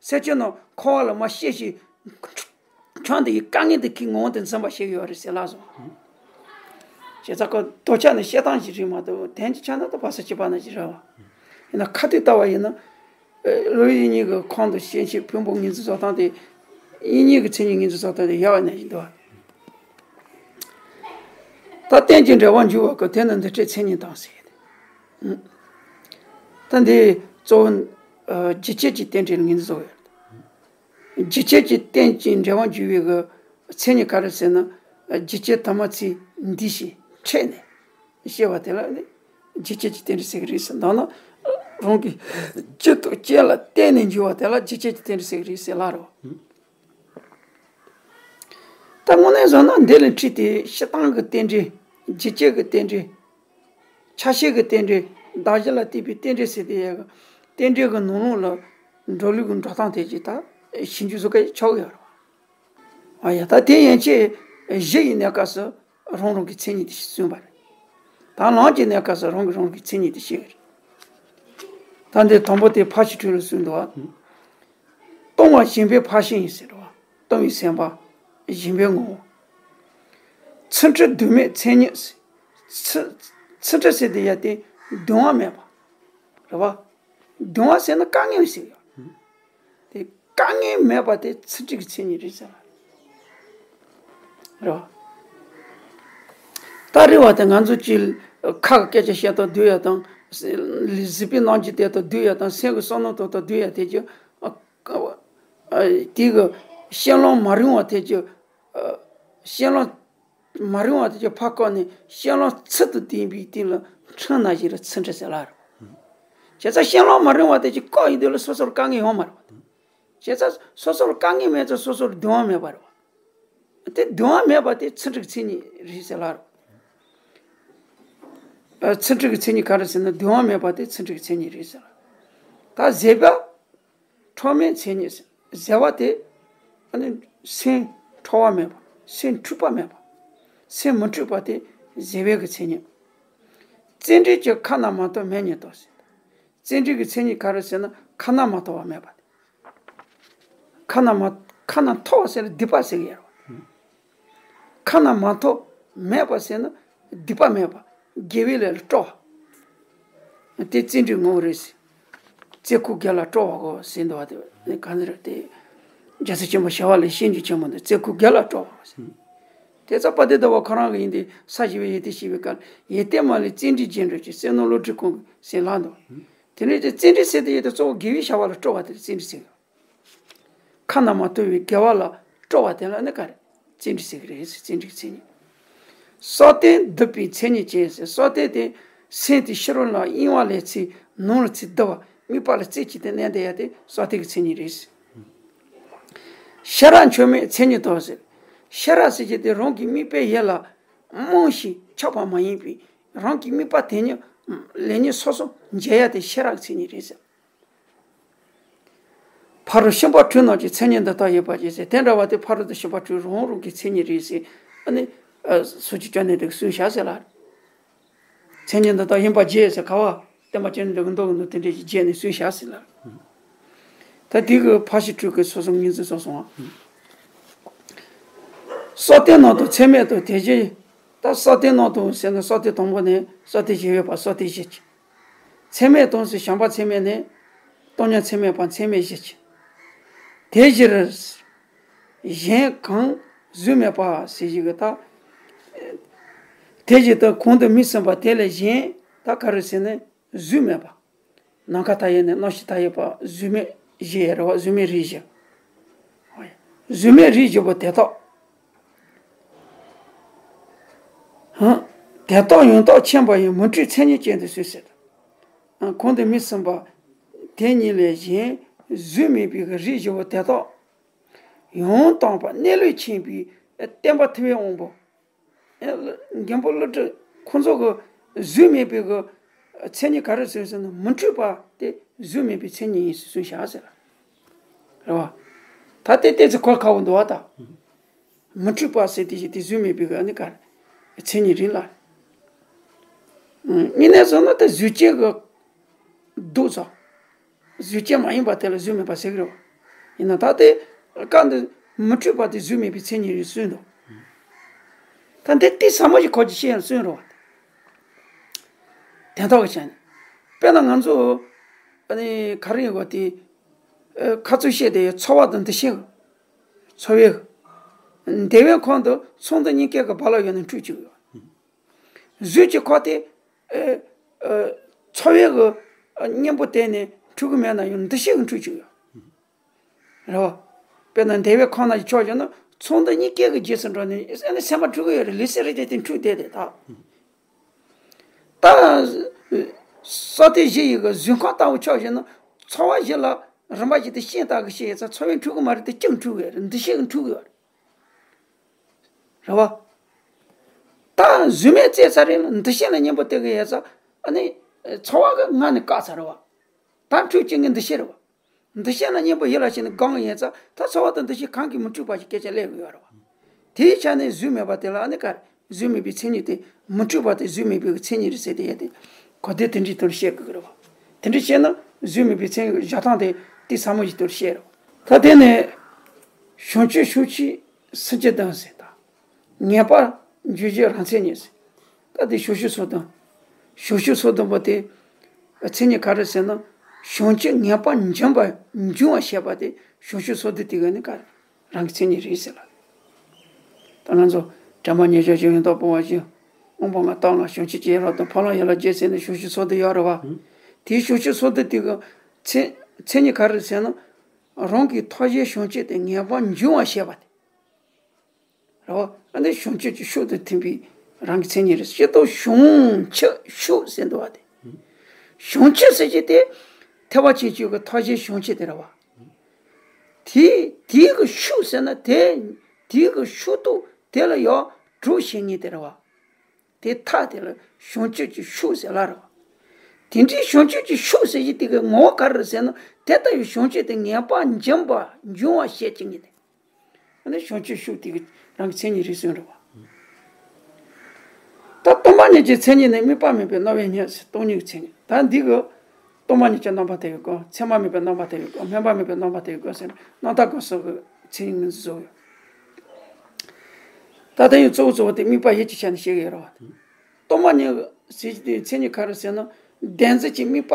སེམས་ཅན་རྣམས་འཁོར་བ་ལ་མར་སྐྱེ་ཞིང་ཆགས་དེ་ཡི་དཀའ་ངལ་དེ་གི་ངོ་བོ་དེ་འཛིན་པ་ཞིག་ཡོད་རེད་ཟེར་ལ་སོང་། བྱས་ཙང་ཁོ་ལྡོག་ཆ་ནི་བཤད་སྟངས་ཤིག་རེད་མ་གཏོགས་དོན་གྱི་ཆ་ནས་ད་བར་ས་གཅིག་པ་ནང་བཞིན་རེད་བ། ཡིན་ན་ཁ་ཐུག་ལྟ་བ་ཡིན་ན། ཨེ། བློ་ཡིད་གཉིས་ཀྱི་ཁམས་དང་ཤན་ཆད་ཕུང་པོ་ངོས་འཛིན་བཟོ་སྟངས་དེ། ཡིད་གཉིས་ཀྱི་མཚན་ཉིད་ངོས་འཛིན་བཟོ་སྟངས་དེ་ཡག་པ་ནང་བཞིན་འདུག་བ། ད་རྟེན་ཅིང་འབྲེལ་བར་འབྱུང་བ་ཀུན། དེ་ནི་འདུ་བྱེད་མཚན་ཉིད་དང་ཟེར། ད་འདི་གཙོ་བོ། ཨ། རྒྱུ་བྱས་ཀྱི་རྟེན་འབྲེལ་ངོས་འཛིན་བཟོ་བ་ཡོད། རྒྱུ་བྱས་ཀྱི་རྟེན་ཅིང་འབྲེལ་བར་འབྱུང་བའི་གི་མཚན་ཉིད་ག་རེ་ཟེར་ན། རྒྱུ་བྱས་དུ་མ་ཚིག་འདི་ཞེས་ཕྲད་ནས་བཤད་པ་དེ་ལ་ནི་རྒྱུ་བྱས་ཀྱི་རྟེན་འབྲེལ་ཟེར་གི་རེད་ཟེར། མདོར་ན་རང་གི་རྒྱུ་དང་རྐྱེན་ལ་བརྟེན་ནས་འབྱུང་བ་དེ་ལ་རྒྱུ་བྱས་ཀྱི་རྟེན་འབྲེལ་ཟེར་གི་རེད་ཟེར་ལ་རོ། ད་དངོས་གནས་བཟོ་ན་འདི་ལ་འཁྲིལ་ཏེ་སྤྱིར་བཏང་གི་རྟེན་འབྲེལ། རྒྱུ་བྱས་ཀྱི་རྟེན་འབྲེལ། ཆ་ཤས་ཀྱི་རྟེན་འབྲེལ། གདགས་གཞི་ལ་བརྟེན་པའི་རྟེན་འབྲེལ་ཟེར་དེ་ཡ་གི་རྟེན་འབྲེལ་གྱི་ནང་ལོགས་ལ་འགྲོ་ལུགས་ཀྱི་འགྲོ་སྟངས་དེ་ཅིག་ད་ཞིབ་འཇུག་བཟོ་གི་ཆོག་གི་ཡོད་རེད་བ། ཨ་ཡ། ད་དེ་ཡན་ཆད་གཞི་ཡི་གནས་སྐབས་སུ་རང་རང་གི་མཚན་ཉིད་དེ་གསུངས་པ་རེད། ད་ལམ་གྱི་གནས་སྐབས་སུ་རང་གིས་རང་གི་མཚན་ཉིད་དེ་ཤེས་ཀྱི་རེད། ད་འདི་དང་པོ་དེ་ཕར་ཕྱིན་དྲུག་ལ་གསུངས་འདུག་བ། སྟོང་པ་ཞེན་པའི་ཕར་ཕྱིན་ཡིན་ཟེར་བ། སྟོང་པའི་སེམས་པ། ཞེན་པའི་ངོ་བོ། ཚུལ་ཁྲིམས་སྡུག་བསྔལ་མཚན་ཉིད། ཚུལ་ཚུལ་ཁྲིམས་ཟེར་དེ་ཡ་དེ་གདུང་བ་མེད་པ། རེད་བ། གདུང་བ་ཟེར་ན་དཀའ་ངལ་ཟེར་ཡ། དེ་དཀའ་ངལ་མེད་པ་དེ་ཚུལ་ཁྲིམས་ཀྱི་མཚན་ཉིད་རེད་ཟེར་བ། རེད་བ། ད་རེད་བ། དེ་ང་ཚོ་ཅིག་ཁ་གི་སྐད་ཆ་བཤད་སྟངས་བསྡུར་ཡ་དང་། གཟིགས་པའི་རྣམ་འགྱུར་དེ་དང་བསྡུར་ཡ་དང་། སེམས་ཀྱི་བསམ་བློ་དེ་དང་བསྡུར་ཡ་དེ་ཅིག་ཨ། ཨ། དེ་གི་བཤད་ལམ་མ་རིང་བ་དེ་ཅིག་ཨ། བཤད་ལམ་མ་རིང་བ་དེ་ཅིག་ཕར་བཀག་ནས་བཤད་ལམ་ཚུལ་དང་ལྡན་པའི་སྟེང་ལ་ཁྲིམས་ན་བཞིན་ལ་ཚུལ་ཁྲིམས་ཟེར་ལ་རེད། བྱས་ཙང་བཤད་ལམ་མ་རིང་བ་དེ་ཅིག་བཀག་ཡོང་དུས་ལ་སོ་སོར་དཀའ་ངལ་ཡོང་མ་རེད་བ། བྱས་ཙང་སོ་སོར་དཀའ་ངལ་མེད་ཙང་སོ་སོར་གདུང་བ་མེད་པ་རེད་བ། དེ་གདུང་བ་མེད་པ་དེ་ཚུལ་ཁྲིམས་ཀྱི་མཚན་ཉིད་རེད་ཟེར་ལ་རེད། ཚིག་འབྲུ་གི་མཚན་ཉིད་ག་རེ་ཟེར་ན་སྡུད་དབང་མེད་པ་དེ་ཚིག་འབྲུ་གི་མཚན་ཉིད་རེད་ཟེར། ད་བཟོད་པ་འཕྲོག་མེད་མཚན་ཉིད་ཟེར། བཟོད་པ་དེ་ཨ་ནི་སེམས་འཕྲོག་པ་མེད་པ། སེམས་འཁྲུག་པ་མེད་པ། སེམས་མི་འཁྲུག་པ་དེ་བཟོད་པའི་གི་མཚན་ཉིད། བརྩོན་འགྲུས་ཀྱི་ཁ་ན་མ་ཐོ་མེད་ཉིད་དོ་ཟེར། བརྩོན་འགྲུས་ཀྱི་མཚན་ཉིད་ག་རེ་ཟེར་ན་ཁ་ན་མ་ཐོ་བ་མེད་པ་དེ། ཁ་ན་མ་ཁ་ན་ཐོ་བ་ཟེར་ན་སྡིག་པ་ཟེར་གི་ཡོད་རེད་བ། ཁ་ན་མ་ཐོ་མེད་པ་ཟེར་ན་སྡིག་པ་མེད་པ། དགེ་བའི་ལས་ལ་སྤྲོ་བ། དེ་བརྩོན་འགྲུས་ངོ་བོ་རེད་ཟེར། བརྩོན་འགྲུས་དགེ་ལ་སྤྲོ་བ་གོ་ཟེར་འདུག་བ། དེ་གང་ཟེར་དེ། རྒྱལ་སྲས་ཆེན་པོ་ཞི་བ་ལྷའི་བཤད་རྒྱུད་ཆེན་མོ་འདི་བརྩོན་འགྲུས་དགེ་ལ་སྤྲོ་བ་གོ་ཟེར། དེ་ཚོ་དཔལ་ལྡན་ཟླ་བ་ཁོ་རང་གི་ཡིན་ཏེ་ས་ཞི་བའི་ཡོན་ཏན་བཤད་པའི་སྐབས་ཡོན་ཏན་མ་ལུས་བརྩོན་འགྲུས་རྒྱས་འགྲོ་ཞིང་བསོད་ནམས་བློ་གྲོས་གོང་ཟེར་ལབ་འདུག་དེ་ནས་དེ་བརྩོན་འགྲུས་ཟེར་དེ་ཡོད་དེ་གཙོ་བོ་དགེ་བའི་བྱ་བ་ལ་སྤྲོ་བ་དེ་བརྩོན་འགྲུས་ཟེར། ཁ་ན་མ་ཐོ་བའི་དགེ་བ་ལ་སྤྲོ་བ་དེ་ལ་ནི་ག་རེ། བརྩོན་འགྲུས་ཟེར་གི་རེད་ཟེར། བརྩོན་འགྲུས་ཀྱི་མཚན་ཉིད། བསམ་གཏན་སྡུད་པའི་མཚན་ཉིད་ཅན་ཟེར། བསམ་གཏན་དེ་སེམས་དེ་ཕྱི་རོལ་ལ་གཡེང་བ་ལས་ཚིག་ནང་ལ་ཚིག་བསྡུ་བ། དམིགས་པ་ལ་རྩེ་གཅིག་ཏུ་གནས་བསྡད་ཡ་དེ་བསམ་གཏན་གྱི་མཚན་ཉིད་རེད་ཟེར། ཤེས་རབ་འཆོལ་མེད་མཚན་ཉིད་དོ་ཟེར། ཤེས་རབ་ཟེར་གྱི་དེ་རང་གི་དམིགས་པའི་ཡུལ་ལ་རྨོངས་ཤིང་ཆགས་པ་མ་ཡིན་པའི་རང་གི་དམིགས་པ་དེ་ཉིད་ལེགས་ཉེས་སོ་སོ་འབྱེད་ཡ་དེ་ཤེས་རབ་ཀྱི་མཚན་ཉིད་རེད་ཟེར། ཕ་རོལ་ཤན་པ་དྲུག་རྣམས་ཀྱི་མཚན་ཉིད་འདི་ལྟར་ཡོད་པ་ཅེས་ཟེར། དེ་འདྲ་བ་དེ་ཕ་རོལ་ཏུ་ཕྱིན་པ་དྲུག་རང་རང་གི་མཚན་ཉིད་རེད་ཟེར། ཨ་ནི། ཨ་སོ་སྐྱེ་བཅོམ་ལྡན་འདས་ཀྱིས་གསུངས་བཞག་ཟེར་ལ། མཚན་ཉིད་འདི་ལྟར་ཡིན་པར་བརྗོད་ཟེར་ག་བ། སྟོན་པ་བཅོམ་ལྡན་འདས་ཀྱིས་མདོ་གི་མདོ་དེ་འདྲ་ཞིག་བརྗོད་ནས་གསུངས་བཞག་ཟེར་ལ། ད་དེ་གི་ཕར་ཕྱིན་དྲུག་གི་སོ་སོ་ངོས་འཛིན་སོ་སོ་བ། བསམ་གཏན་རྣམས་དང་ཚད་མེད་དང་དེ་བཞིན། ད་བསམ་གཏན་རྣམས་དང་ཟེར་ན་བསམ་གཏན་དང་པོ་ནས་བསམ་གཏན་བཞི་ཡོད་པ་བསམ་གཏན་བཞི་ཅིག་ཚད་མེད་དང་ཟེར་བྱམས་པ་ཚད་མེད་ནས། སྟོང་ཉིད་ཚད་མེད་པ་ཚད་མེད་བཞི་ཅིག་དེ་བཞིན་གཞན་གང་གཟུགས་མེད་པ་ཟེར་བཞིན་གྱི་ད། དེ་བཞིན་དུ་གོང་དུ་སྨོས་ཟིན་པ་དེ་ལས་གཞན་ད་ག་རེ་ཟེར་ན་གཟུགས་མེད་པ། ནམ་མཁའ་མཐའ་ཡས་ནས་རྣམ་ཤེས་མཐའ་ཡས་པ་གཟུགས་མེད་བཞི་ཡོད་རེད་བ། གཟུགས་མེད་རིགས་བཞི། གཟུགས་མེད་རིགས་བཞི་པོ་དེ་དག་ཧང་། དེ་དག་ཡང་དག་མཁྱེན་པ་ཡང་མི་འཁྲུལ་མཚན་ཉིད་ཅན་དུ་གསུངས་ཟེར། གོང་དུ་སྨོས་ཟིན་པ་དེ་གཉིས་ལས་གཞན་གཟུགས་མེད་པའི་རིགས་བཞི་པོ་དེ་དག་ཡང་དག་པ་གནས་ལུགས་མཁྱེན་པའི་སྟོན་པ་ཐུབ་པའི་དབང་པོ། མགོན་པོ་ཀླུ་སྒྲུབ་ཁོང་ཚོ་གི་གཟུགས་མེད་པའི་གི་མཚན་ཉིད་ག་རེ་ཟེར་ཟེར་ན་མི་འཁྲུལ་པ་དེ་གཟུགས་མེད་པའི་མཚན་ཉིད་ཡིན་ཟེར་གསུངས་བཞག་ཟེར། རེད་བ། ད་དེ་ཏོག་ཙམ་གོ་ཁག་པོ་འདུག་བ་ད། མི་འཁྲུལ་པ་ཟེར་དེ་ཞིག་དེ་གཟུགས་མེད་པའི་གི་ཨ་ནི་ག་རེ་མཚན་ཉིད་རེད་ལ། དངོས་གནས་བཟོ་ན་དེ་གཟུགས་ཅན་གི་སྡུག་ཙམ། གཟུགས་ཅན་མ་ཡིན་པ་དེ་ལ་གཟུགས་མེད་པ་ཟེར་གི་རེད་བ། ཡིན་ན་ད་དེ་སྐབས་འདི་མི་འཁྲུལ་པ་དེ་གཟུགས་མེད་པའི་མཚན་ཉིད་རེད་གསུངས་འདུག་ད་འདི་ཏོག་ཙམ་ཞིག་གོ་རྒྱུ་ཤེས་ཡང་གསུངས་རེད་བ། དོན་དག་གི་ཆ་ནས། དཔེར་ན་ང་ཚོ་ཨ་ནི་ག་རེ་ཡིན་གོ་དེ། ཨ་ཁ་ཚུར་བཤད་དེ་ཚོར་བ་དང་འདུ་ཤེས་གི་ཚོར་བའི་གི་འདས་པའི་ཁོང་དུ་ཚོར་འདུ་གཉིས་ཀའི་གི་རྦ་རླབས་ཡོད་ན་འཁྲུལ་བཅུག་ཡོད། གཟུགས་ཀྱི་ཁོག་དེ། ཨེ། ཨེ། ཚོར་བའི་གི་ཨ་གཉེན་པོ་དེ་ནི་འཁྲུལ་གི་མེད་ན་ཡང་འདུ་ཤེས་ཀྱིས་འཁྲུལ་བཅུག་ཡོད། རེད་བ། དཔེར་ན་འདས་པའི་ཁོང་ན་ཡི་ཕྱོགས་བཞག་ན་ཚོར་འདུ་གཉིས་ཀའི་གི་རྗེས་སུ་འགྲོ་ནས་ཨེ་ནི་སེམས་པ་འཁྲུལ་གི་ཡོད་རེད། ལུས་སེམས་རིག་གནས་དེ་འཁྲུལ་བསྡད་དེ་ད། ད། བསམ་གཏན་བཞི་ཡི་གི་གཟུགས་ཁམས་ལྟ་བུ་ཕྱོགས་བཞག་ན་ཚོར་བ་བཞི་ལ་རིམ་པ་བཞིན་དུ་ཤིང་ལྟ་གི་ཤེས་ཡོད་ཙང་ཚོར་བས་འཁྲུལ་གི་མ་རེད་དེ་སྐྱིད་འཁྲུལ་གི་ཡོད་རེད། འདུ་ཤེས་ཀྱིས་འཁྲུལ་གི་ཡོད་རེད། རེད་བ། ད་གཟུགས་མེད་བཙལ་ཚར་རེད་ལ་འདུ་ཤེས་ལ་གཉེན་པོ་སྟེར་གི་ཡོད་ཙང་ཨ་ནི། ཚོར་བ་གི་ངང་ནས་བཀག་ཚར་རེད་བ། ད་འཁྲུལ་བཅུག་མཁན་འདུ་ཤེས་རེད་བ། འདུ་ཤེས་ལ་གཉེན་པོ་ཡིད་ལ་བྱས་ནས་སྒང་ཡོད་ཙང་ད་ཚོར་བ་དང་འདུ་ཤེས་གང་གིས་མི་འཁྲུལ་པ་ཞིག་སྐད་ཆ་སླེབས་གི་ཡོད་རེད་བ། དེའི་ཆ་ནས་གཟུགས་མེད་པ་དེ་ལ་ཨ་ནི་ག་རེ་གཟུགས་མེད་པའི་མཚན་ཉིད་དེ་མི་འཁྲུལ་པ་དེ་གཟུགས་མེད་པའི་མཚན་ཉིད་རེད་ཟེར་དེ་ཡོད་དེ། གོ་བདེ་དེ་འདྲའི་དོན་བཤད་དགོས་ཀྱི་རེད་བ། དེ་འདྲ་བཤད་ན་གཟུགས་མེད་པའི་མཚན་ཉིད་བཞག་སྟངས་དེ་དེ་ཟབ་མོ་ཞིག་དོན་བཤད་རེད་བ། ད་དེ་ནས་བྱང་ཆུབ་ཕྱོགས་ཆོས་སུམ་ཅུ་སྡོམ་ཟེར་ད། ངེས་པར་འབྱུང་བཞི་རང་མཚན་ཉིད་ཟེར། ད་དེ་བྱང་ཆུབ་སོ་བདུན། བྱང་ཆུབ་སོ་བདུན་པོ་དེ་མཚན་ཉིད་ག་རེ་ཟེར་ན་བྱང་ཆུབ་ངེས་པར་འབྱུང་བ་འབྱུང་བར་བྱེད་པ་དེ་བྱང་ཆུབ་སོ་བདུན་དེ་ག་ནི་ག་རེ། རང་གི་མཚན་ཉིད་རེད་ཟེར་ལ། ད་ང་ཚོ་དྲན་པ་ཉེར་སྦྱོར་གྱི་ཡོན་བདག་སྤོང་བ་བཞི། མངོན་པ་ལྔ་རྟོགས་ལྔ་བྱང་ཆུབ་ཀྱི་ཡན་ལག་དང་ཕ་ལམ་ཡན་ལག་བརྒྱད་ཟེར་ནས་བྱང་ཆུབ་སོ་བདུན་ཡོད་རེད་བ། དེའི་བྱང་ཆུབ་སོ་བདུན་དེ་གི་མཚན་མཚན་ཉིད་ག་རེ་ཟེར་ན། རང་གི་ཐོག་གཞན་བྱང་ཆུབ་དེ་ངེས་པར་འབྱུང་བར་བྱེད་པ་དེ། རེད་བ། ཨ་ནི་བྱང་ཆུབ་ཀྱི་ཕྱོགས་དང་མཐུན་པའི་རང་གི་མཚན་ཉིད་རེད། ཤེས་རྟོགས་བྱང་ཆུབ་ཕྱོགས་ཟེར་འདུག་བ་དེ། བྱང་ཆུབ་ཟེར་གྱི་དེ། ཐེག་པ་ཆེན་པོའི་གི་ཐོག་གཞན་བྱང་ཆུབ་དེ་རེད་བ། དེ་དེའི་གི་ཕྱོགས་ཟེར་ན་དེ། དེའི་གི་ཕྱོགས་གཏོགས་དེ་ལ་ཡང་གྲོགས་བྱེད་ཉིད་དེ་རེད་བ། དེ་མཐའ་དེ་ལ་བྱང་ཆུབ་ཀྱི་ཤུགས་ཟེར་ལ་རེད་བ། དེ་འདྲའི་བྱང་ཆུབ་ཀྱི་ཤུགས་ཟེར་གྱི་དེ་གི་ངོ་བོ་ག་རེ་རེད་ཟེར་ན། དེ་ལྟ་བུའི་བྱང་ཆུབ་དེ་ངེས་པར་འབྱུང་བ་འབྱུང་བ་བཤད་ཀྱི་ཉིད་དེ། ཨ་ནི་བྱང་ཆུབ་ཤུགས་དེ་གི་རང་གི་མཚན་ཉིད་རེད་གསུངས་རེད་བ། ད་སྟོང་པ་ཉིད་ཀྱི་མཚན་ཉིད་ནི། དམིགས་པ་མེད་པའི་རྣམ་པའི་ཉིད་ཟེར། སྟོང་ཉིད་ཀྱི་མཚན་ཉིད། ད་འདི་གི་སྟོང་པ་ཉིད་ཀྱི་རྣམ་པ་དེ་ཡི་སྒོ། མཚན་མ་མེད་པའི་རྣམ་པ་དེ་ཡི་སྒོ། སྨོན་པ་མེད་པའི་རྣམ་པ་དེ་ཡི་སྒོ་ཟེར་ནས་རྣམ་ཐར་སྐབས་སུ་གི་མཚན་ཉིད་ངོས་འཛིན་བཟོ་ཡོད། ད་ལྟ་ཡང་གཙོ་བོ་གཙོ་བོ་དེ་དམིགས་པ་ཡིད་ཀྱི་ཆ་ནས་བཤད་ཀྱི་ཡོད་རེད་བ། སྟོང་པ་ཉིད་ཟེར་གྱི་དེའི་མཚན་ཉིད་ག་རེ་ཟེར་ན། བདེན་འཛིན་གྱི་དམིགས་པ་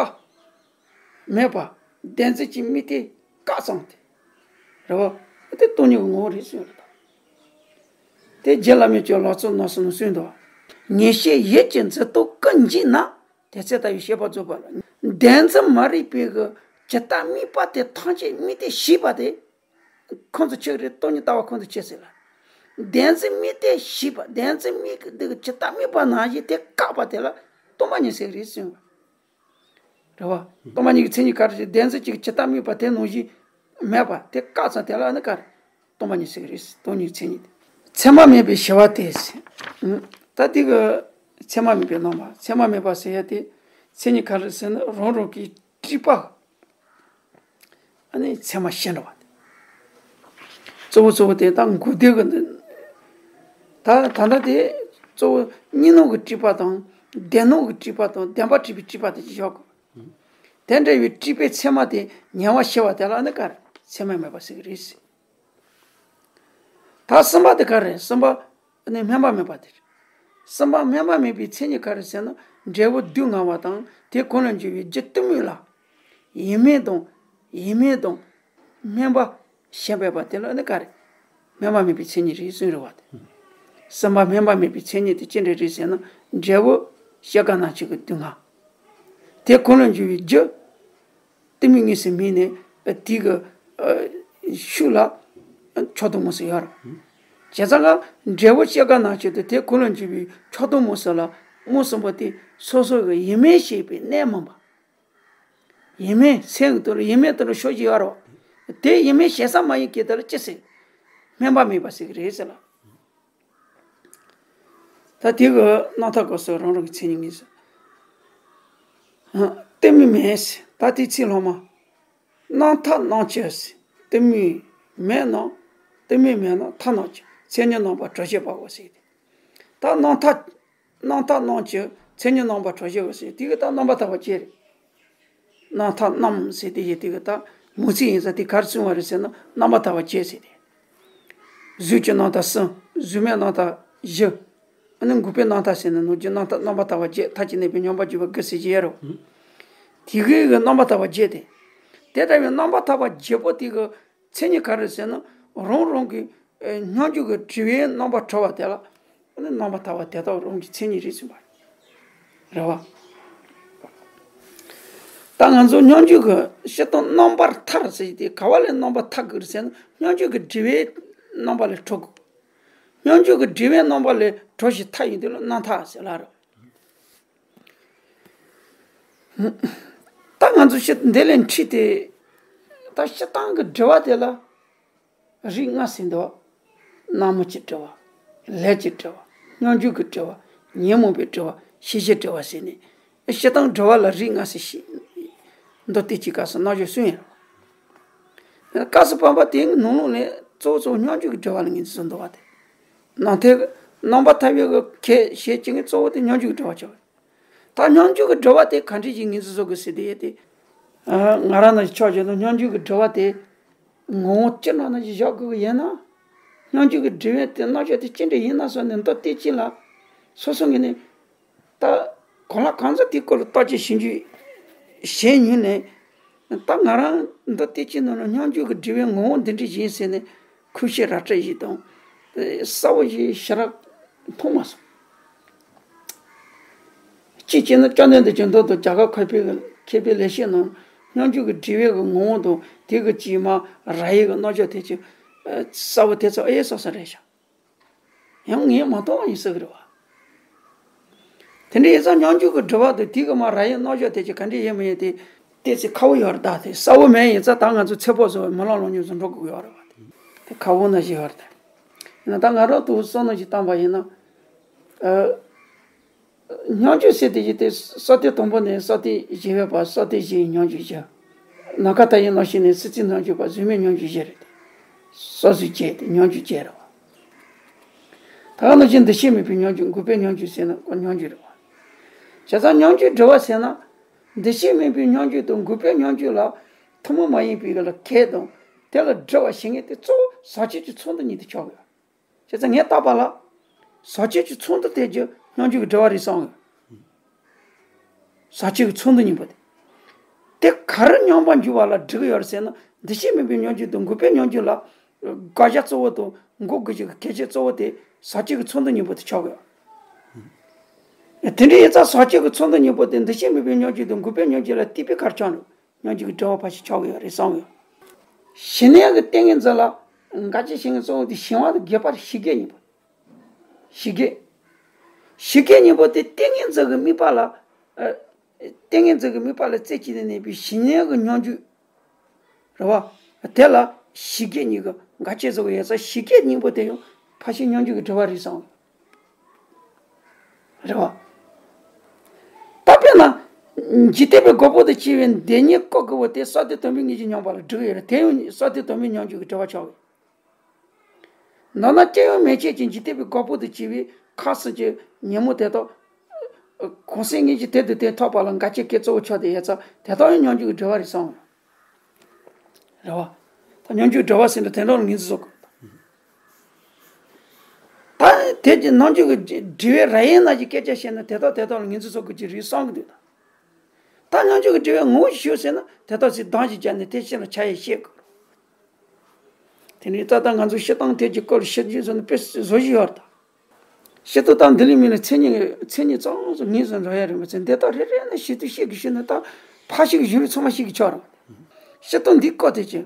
མེད་པ། བདེན་འཛིན་གྱི་དམིགས་གཏད་བཀག་ཙམ་དེ་རེད་བ། དེ་སྟོང་ཉིད་ཀྱི་ངོ་བོ་རེད་གསུངས་རེད་ད། དེ་རྗེ་བླ་མས་ཀྱང་ལོ་ཙཱ་ནང་གསུངས་ནས་གསུངས་འདུག། ངེས་ཤེས་ཡིད་ཀྱི་འཛིན་རྟོག་ཀུན་འཇིག་ན། དེ་ཚེ་ལྟ་བུའི་བཤད་པ་རྫོགས་པ་ལ། བདེན་འཛིན་མ་རིག་པའི་གི་ཇི་ལྟ་དམིགས་པ་དེ་ཐམས་ཅད་དམིགས་གཏད་ཞིག་པ་དེ། ཁོང་ཚོ་ཆོས་རེད། སྟོང་ཉིད་ལྟ་བ་ཁོང་ཚོ་ཆོས་ཟེར་ལ། བདེན་འཛིན་དམིགས་གཏད་ཞིག་པ། བདེན་འཛིན་དམིགས་ཀྱི་འདི་གི་ཇི་ལྟ་དམིགས་པ་ནང་བཞིན་དེ་བཀག་པ་དེ་ལ་སྟོང་པ་ཉིད་ཟེར་གི་རེད་གསུངས་པ་རེད་བ། སྟོང་པ་ཉིད་ཀྱི་མཚན་ཉིད་ག་རེ་ཟེར། བདེན་འཛིན་གཅིག་ཇི་ལྟ་དམིགས་པ་དེ་ནང་བཞིན་མེད་པ་དེ་བཀག་ཙམ་དེ་ལ་ནི་ག་རེ། སྟོང་པ་ཉིད་ཟེར་གི་རེད། སྟོང་ཉིད་མཚན་ཉིད་དེ། མཚན་མ་མེད་པའི་ཞི་བ་སྟེ་ཟེར། ད་འདི་གི་མཚན་མ་མེད་པའི་རྣམ་པ། མཚན་མ་མེད་པ་ཟེར་ཡ་དེ་མཚན་ཉིད་ག་རེ་ཟེར་ན། རང་རང་གི་སྒྲིབ་པ། ཨ་ནི་མཚན་མ་ཞི་འགྲོ་བ་དེ། གཙོ་བོ་གཙོ་བོ་དེ་ད་འགོག་བདེན་གྱི་འདི། ད་ད་ལྟ་དེ་གཙོ་བོ་གཉིས་སྣང་གི་སྒྲིབ་པ་དང་བདེན་སྣང་གི་སྒྲིབ་པ་དང་བདེན་པར་གྲུབ་པའི་སྒྲིབ་པ་དེ་ཅིག་བཞག་གོ། དེ་འདྲ་བའི་སྒྲིབ་པའི་མཚན་མ་དེ་ཉེ་བར་ཞི་བ་དེ་ལ་ནི་ག་རེ། མཚན་མ་མེད་པ་ཟེར་གི་རེད་ཟེར། ད་གསུམ་པ་དེ་ག་རེ། གསུམ་པ་ནི་སྨོན་པ་མེད་པ་དེ་རེད། གསུམ་པ་སྨོན་པ་མེད་པའི་མཚན་ཉིད་ག་རེ་ཟེར་ན། འབྲས་བུ་སྡུག་བསྔལ་བ་དང་དེ་ཀུན་ལས་འབྱུང་བའི་རྒྱུ་གཏི་མུག་ལ། ཡིད་མེད་དང་། ཡིད་མེད་དང་སྨོན་པ་ཞེས་པ་དེ་ལ་ནི་ག་རེ། སྨོན་པ་མེད་པའི་མཚན་ཉིད་རེད་གསུངས་རེད་བ་དེ། གསུམ་པ་སྨོན་པ་མེད་པའི་མཚན་ཉིད་དེ་ཅི་འདྲ་རེད་ཟེར་ན། འབྲས་བུ་སྐྱེ་རྒ་ན་འཆི་གི་སྡུག་བསྔལ། དེ་ཀུན་ལས་འབྱུང་བའི་རྒྱུ། གཏི་མུག་གཉིས་སུ་མེད་ནས་དེ་གི་ཨ་ཤུགས་ལ་ཕྱོགས་དང་མུ་གེ་ཡོད་རེད། བྱས་ཙང་ཀ་འབྲས་བུ་སྐྱེ་རྒ་ན་འཆི་དང་དེ་ཀུན་ལས་འབྱུང་བའི་ཕྱོགས་དང་མུ་གེ་ལ་མུ་གསུམ་པོ་དེ་སོ་སོ་གི་ཡིད་མེད་ཞེས་པའི་གནས་མིན་པ། ཡིད་མེད་སེམས་ཀྱི་དོན་ལ་ཡིད་མེད་དོན་ལ་ཕྱོགས་ཀྱི་ཡོད་རེད་བ། དེ་ཡིད་མེད་ཞེ་ས་མ་ཡིན་གྱི་དེ་ལ་ཅི་ཟེར། སྨོན་པ་མེད་པ་ཟེར་གི་རེད་ཟེར་ལ། ད་དེ་གི་རྣམ་ཐར་སྐབས་སུ་རང་རང་གི་མཚན་ཉིད་ངེས་སོ། གཏི་མུག་མེད་ཟེར། ད་དེ་ཚིག་སློབ་མ། རྣམ་ཐར་རྣམ་བཅད་ཟེར། གཏི་མུག་མེད་ན། གཏི་མུག་མེད་ན་ཐར་རྣམ་བཅད། མཚན་ཉིད་རྣམ་པར་གྲོལ་བྱེད་པའོ་ཟེར་ཏེ། ད་རྣམ་ཐར། རྣམ་ཐར་རྣམ་བཅད་མཚན་ཉིད་རྣམ་པར་གྲོལ་བྱེད་པའོ་ཟེར། དེ་གི་ད་རྣམ་པར་ཐར་པ་བརྒྱད་རེད། རྣམ་ཐར་རྣམ་ཟེར་དེ་ཡི་དེ་གི་ད་མུ་ཚིག་ཡིན་ས་དེ་ག་རེ་གསུངས་པ་རེད་ཟེར་ན། རྣམ་པར་ཐར་པ་བརྒྱད་ཟེར་ཏེ། གཟུགས་ཀྱི་རྣམ་ཐར་གསུམ། གཟུགས་མེད་རྣམ་ཐར་བཞི། ཨ་ནི་འགོག་པའི་རྣམ་ཐར་ཟེར་ནས་ནང་རྒྱུ་རྣམ་ཐར། རྣམ་པར་ཐར་པ་བརྒྱད། མཐར་གྱིས་གནས་པའི་སྙོམས་པར་འཇུག་པ་དགུ་ཟེར་གྱི་ཡོད་རེད། དེ་གི་གི་རྣམ་པར་ཐར་པ་བརྒྱད་དེ། དེ་ལྟ་བུའི་རྣམ་པར་ཐར་པ་བརྒྱད་པོ་དེ་གི་མཚན་ཉིད་ག་རེ་ཟེར་ན། རང་རང་གི་ཨེ་སྙོམས་འཇུག་གི་དྲི་བའི་རྣམ་པར་གྲོལ་བ་དེ་ལ་ཨ་ནི་རྣམ་པར་ཐར་པ་དེ་དག་རང་གི་མཚན་ཉིད་རེད་གསུངས་པ་རེད་བ། ད་ང་ཚོ་སྙོམས་འཇུག་གི་སྤྱིར་བཏང་རྣམ་པར་ཐར་ཟེར་དེ་ག་བ་ལས་རྣམ་པར་ཐར་དགོས་རེད་ཟེར་ན། སྙོམས་འཇུག་གི་དྲི་བའི་རྣམ་པ་ལས་གྲོལ་དགོས། སྙོམས་འཇུག་གི་དྲི་བའི་རྣམ་པ་ལས་གྲོལ་ཞིང་ཐར་ཡོང་དུས་ལ་རྣམ་ཐར་ཟེར་ལ་རེད། ད་ང་ཚོ་ཤི་འདི་ལས་འཁྲིད་དེ། ད་སྤྱིར་བཏང་གི་དྲི་བ་དེ་ལ་རིགས་ལྔ་ཟེར་འདུག། སྣང་མུན་གྱི་དྲི་བ། ལས་ཀྱི་དྲི་བ། སྙོམས་འཇུག་གི་དྲི་བ། ཉོན་མོངས་པའི་དྲི་བ། ཤེས་བྱའི་དྲི་བ་ཟེར་ནས། སྤྱིར་བཏང་དྲི་བ་ལ་རིགས་ལྔ་ཟེར་ཞིག་མདོ་སྡེ་སྐྱིད་སྐབས་སུ་རྣམ་གཞག་གསུངས་ཡོད། སྐབས་སུ་བབ་པ་དེའི་ནང་ལོགས་ནས་གཙོ་བོ་གཙོ་བོ་སྙོམས་འཇུག་གི་དྲི་བ་ལ་ངོས་འཛིན་བཟོ་འདུག་བ་དེ། ནང་དེ་རྣམ་པར་ཐར་པའི་གི་ཁས་བཤད་ཀྱི་ངས་གཙོ་བོ་དེ་སྙོམས་འཇུག་གི་དྲི་བ་ཆགས། ད་སྙོམས་འཇུག་གི་དྲི་བ་དེ་ག་འདྲ་ཞིག་ངོས་འཛིན་བཟོ་དགོས་ཟེར་དེ་ཡོད་དེ། ང་རང་ནང་བཞིན་ཆོས་བརྒྱུད་ནང་སྙོམས་འཇུག་གི་དྲི་བ་དེ་ངོ་བོ་སྤྱིར་ནང་ནང་བཞིན་བཞག་དགོས་ཀྱི་ཡིན་ན། སྙོམས་འཇུག་གི་དྲི་བའི་དེ་རྣམ་གཞག་དེ་ཅི་འདྲ་ཡིན་ན་སོགས་ནས་མདོ་སྡེ་སྐྱིད་ལ་སོ་སོ་ངོས་ནས། ད་གང་ལ་གང་འཚམ་དེའི་སྐོར་ལ་བརྟག་དཔྱད་ཞིབ་འཇུག་བྱས་མྱོང་ནས། ད་ང་རང་མདོ་སྡེ་སྐྱིད་ནང་ལ་སྙོམས་འཇུག་གི་དྲི་བའི་ངོ་བོ་འདི་འདྲ་ཞིག་ཡིན་ཟེར་ནས་ཁུ་བྱུག་ར་སྤྲོད་ཞིག་དང་། གསལ་བོ་ཞིག་ཞེ་དྲག་མཐོང་མ་སོང་། གཅིག་བྱས་ན་བཅོམ་ལྡན་འདས་ཀྱི་མདོ་དང་རྒྱ་གར་མཁས་པའི་མཁས་པའི་ལེགས་བཤད་ནང་སྙོམས་འཇུག་གི་དྲི་བའི་གི་ངོ་བོ་དང་དེ་གི་དཀྱིལ་མ་ར་ཡི་གི་རྣམ་གཞག་དེ་ཅིག་གསལ་བོ་དེ་ཚོ་ཨེ་སོ་སོ་རེད་ཤག། ཡང་ངས་མ་མཐོང་བ་ཡིན་ཟེར་གི་རེད་བ། དེ་འདྲ་ཡིན་ཙང་སྙོམས་འཇུག་གི་དྲི་བ་དང་དེ་གི་མ་ར་ཡི་རྣམ་གཞག་དེ་ཅིག་ག་འདྲ་ཡིན་མ་ཡིན་དེ་ཏོག་ཙམ་ཁག་པོ་ཡོད་རེད། ད་དེ་གསལ་བོ་མེད་ཡིན་ཙང་ད་ང་ཚོ་ཚེ་འཕོས་སོང་བའི་མི་ལང་ལང་ཉུང་ཙམ་འགྲོ་དགོས་ཡོད་རེད་བ། དེ་ཁག་པོ་ན་ཞིག་ཡོད་རེད། ད་ང་རང་ཏོག་བསམ་བློ་ཞིག་བཏང་པ་ཡིན་ན། ཨ། སྙོམས་འཇུག་ཟེར་དེ་བཞི་དེ་ས་སྟེང་དང་པོ་ནས་ས་སྟེང་བཞི་པའི་བར་ས་སྟེང་བཞིའི་སྙོམས་འཇུག་བཞི། ནམ་མཁའ་མཐའ་ཡས་རྣམ་ཤེས་ནས་སྲིད་རྩེའི་སྙོམས་འཇུག་བར་གཟུགས་མེད་སྙོམས་འཇུག་བཞི་རེད་དེ། ས་གཟུགས་བརྒྱད་དེ་སྙོམས་འཇུག་བརྒྱད་རེད་བ། ད་ག་ནང་བཞིན་འདུ་ཤེས་མེད་པའི་སྙོམས་འཇུག་འགུགས་པའི་སྙོམས་འཇུག་ཟེར་ན་ཁོ་སྙོམས་འཇུག་རེད་བ། བྱས་ཙང་སྙོམས་འཇུག་སྒྲིབ་པ་ཟེར་ན། འདུ་ཤེས་མེད་པའི་སྙོམས་འཇུག་དང་འགུགས་པའི་སྙོམས་འཇུག་ལ་ཐུན་མོང་མ་ཡིན་པའི་ལ་ཁེ་དང་དེ་ལ་སྒྲིབ་པ་ཞིག་ངེས་དེ་གཙོ་བོ་ཟག་བཅས་ཀྱི་ཚོགས་འདུ་ཉིད་དུ་ཆགས་ཡོད། བྱས་ཙང་ངས་བལྟས་པ་ལ། ཟག་བཅས་ཀྱི་ཚོགས་འདུ་དེ་ཀྱི་སྙོམས་འཇུག་གི་སྒྲིབ་པ་རེད་བསམ་ཡོད། ཟག་བཅས་ཀྱི་ཚོགས་འདུ་གཉིས་པོ་དེ། དེ་ག་རེ་སྙོམས་པར་འཇུག་པ་ལ་སྒྲིབ་ཀྱི་ཡོད་རེད་ཟེར་ན་འདུ་ཤེས་མེད་པའི་སྙོམས་འཇུག་དང་འགུགས་པའི་སྙོམས་འཇུག་ལ། དགག་བྱ་གཙོ་བོ་དང་འགོག་དགོས་ཀྱི་གལ་ཆེ་གཙོ་བོ་དེ་ཟག་བཅས་ཀྱི་ཚོགས་འདུ་གཉིས་པོ་དེ་ཆགས་ཡོད། དེ་འདྲའི་ཡིན་ཙང་ཟག་བཅས་ཀྱི་ཚོགས་འདུ་གཉིས་པོ་དེ་འདུ་ཤེས་མེད་པའི་སྙོམས་འཇུག་དང་འགུགས་པའི་སྙོམས་འཇུག་ལ་གཏིགས་པའི་ཁར་ཆགས་ནས་སྙོམས་འཇུག་གི་སྒྲིབ་པ་ཕལ་ཆེར་ཆགས་ཀྱི་ཡོད་རེད་བསམ་ཡོད། ཞི་གནས་ཀྱི་ཏིང་ངེ་འཛིན་ལ་དགག་བྱ་བྱེད་མཁན་གཙོ་བོ་དེ་ཞི་བ་དང་རྒོད་པ་ཞི་རྒོད་གཉིས་པོ། ཞི་རྒོད། ཞི་རྒོད་གཉིས་པོ་དེ་ཏིང་ངེ་འཛིན་གྱི་དམིགས་པ་ལ། ཨ། ཏིང་ངེ་འཛིན་གྱི་དམིགས་པ་ལ་རྩད་གཅོད་ནས་གནས་པའི་ཞི་གནས་ཀྱི་སྙོམས་འཇུག་རེད་བ། དེ་ལ་ཞི་རྒོད་གཉིས་ཀྱི་དགག་བྱ་བཟོ་གི་ཡོད་ཙང་ཞི་རྒོད་གཉིས་པོ་དེ་ཡང་ཕལ་ཆེར་སྙོམས་འཇུག་གི་སྒྲིབ་པ་རེད་བསམ། རེད་བ། ད་དཔེར་ན། འཇིག་རྟེན་པའི་རྒོད་པོ་དང་བཅས་པའི་འདོད་ཉིད་བཀག་དགོས་པ་དེ་ས་དེ་དོན་མེད་ངེས་ཀྱི་སྙོམས་པ་ལ་སྒྲིབ་ཀྱི་ཡོད་རེད་དེ་ཡང་ས་དེ་དོན་མེད་སྙོམས་འཇུག་གི་སྒྲིབ་པ་ཆགས་ཡོད། མདོར་ན་སྐྱེ་བ་མེད་ཅེས་ཀྱི་འཇིག་རྟེན་པའི་རྒོད་པོ་དང་བཅས་པའི་ཁམས་གསུམ་གྱི་ཉོན་མོངས་དེ་དག་གང་ཟག་སྔོན་གྱི་དེ་དང་དེ་ཐོབ་པ་ལ་འགལ་རྐྱེན་གྱི་གཙོ་བོ་ཆགས་ཏེ་ཡོད་ཙང་དེ་དག་ཡང་སྙོམས་འཇུག་གི་སྒྲིབ་པ་རེད་བསམ། རེད་བ། ད་སྙོམས་འཇུག་སྒྲིབ་པ་ཟེར་ན་དེ་འདྲ་ལ་ངོས་འཛིན་བཟོ་དགོས། ད་དེ་ཀྱི་སྙོམས་འཇུག་གི་སྒྲིབ་པའི་ར་ཡན་ན་གྱི་སྐད་ཆ་བཤད་ན་དེ་དག་དེ་དག་ལ་ངོས་འཛིན་བཟོ་དགོས་ཀྱི་རེད་བསམ་གྱི་འདུག་ད་སྙོམས་འཇུག་གི་སྒྲིབ་པའི་ངོ་བོ་ཞིག་ཟེར་ན་དེ་དག་ཚིག་གདངས་ཤིག་བརྒྱབ་ནས་དེ་ཕྱི་ལ་ཆ་ཡང་བཤད་དགོས། དེ་ནས་ད་ལྟ་ང་ཚོ་སྤྱིར་བཏང་དེ་ཀྱི་སྐོར་ལ་བཤད་རྒྱུ་ཟེར་ན་དཔེ་བཟོ་བཞིན་ཡོད་རེད་ད། སྤྱིར་བཏང་འདི་ལས་མིན་ལ་མཚན་ཉིད་མཚན་ཉིད་ཙམ་ཟེར་ངེས་སུ་འགྲོ་ཡ་རེད་མ་ཚད་འདི་དག་རེ་རེ་ནས་ཞིབ་ཏུ་བཤད་དགོས་ཞུས་ན་ད་ཕར་ཞིག་གཞུག་ལ་ཚང་མ་ཤེས་ཀྱི་ཆོག་རེད། སྤྱིར་བཏང་འདིའི་སྐོར་དེ་ཀྱི།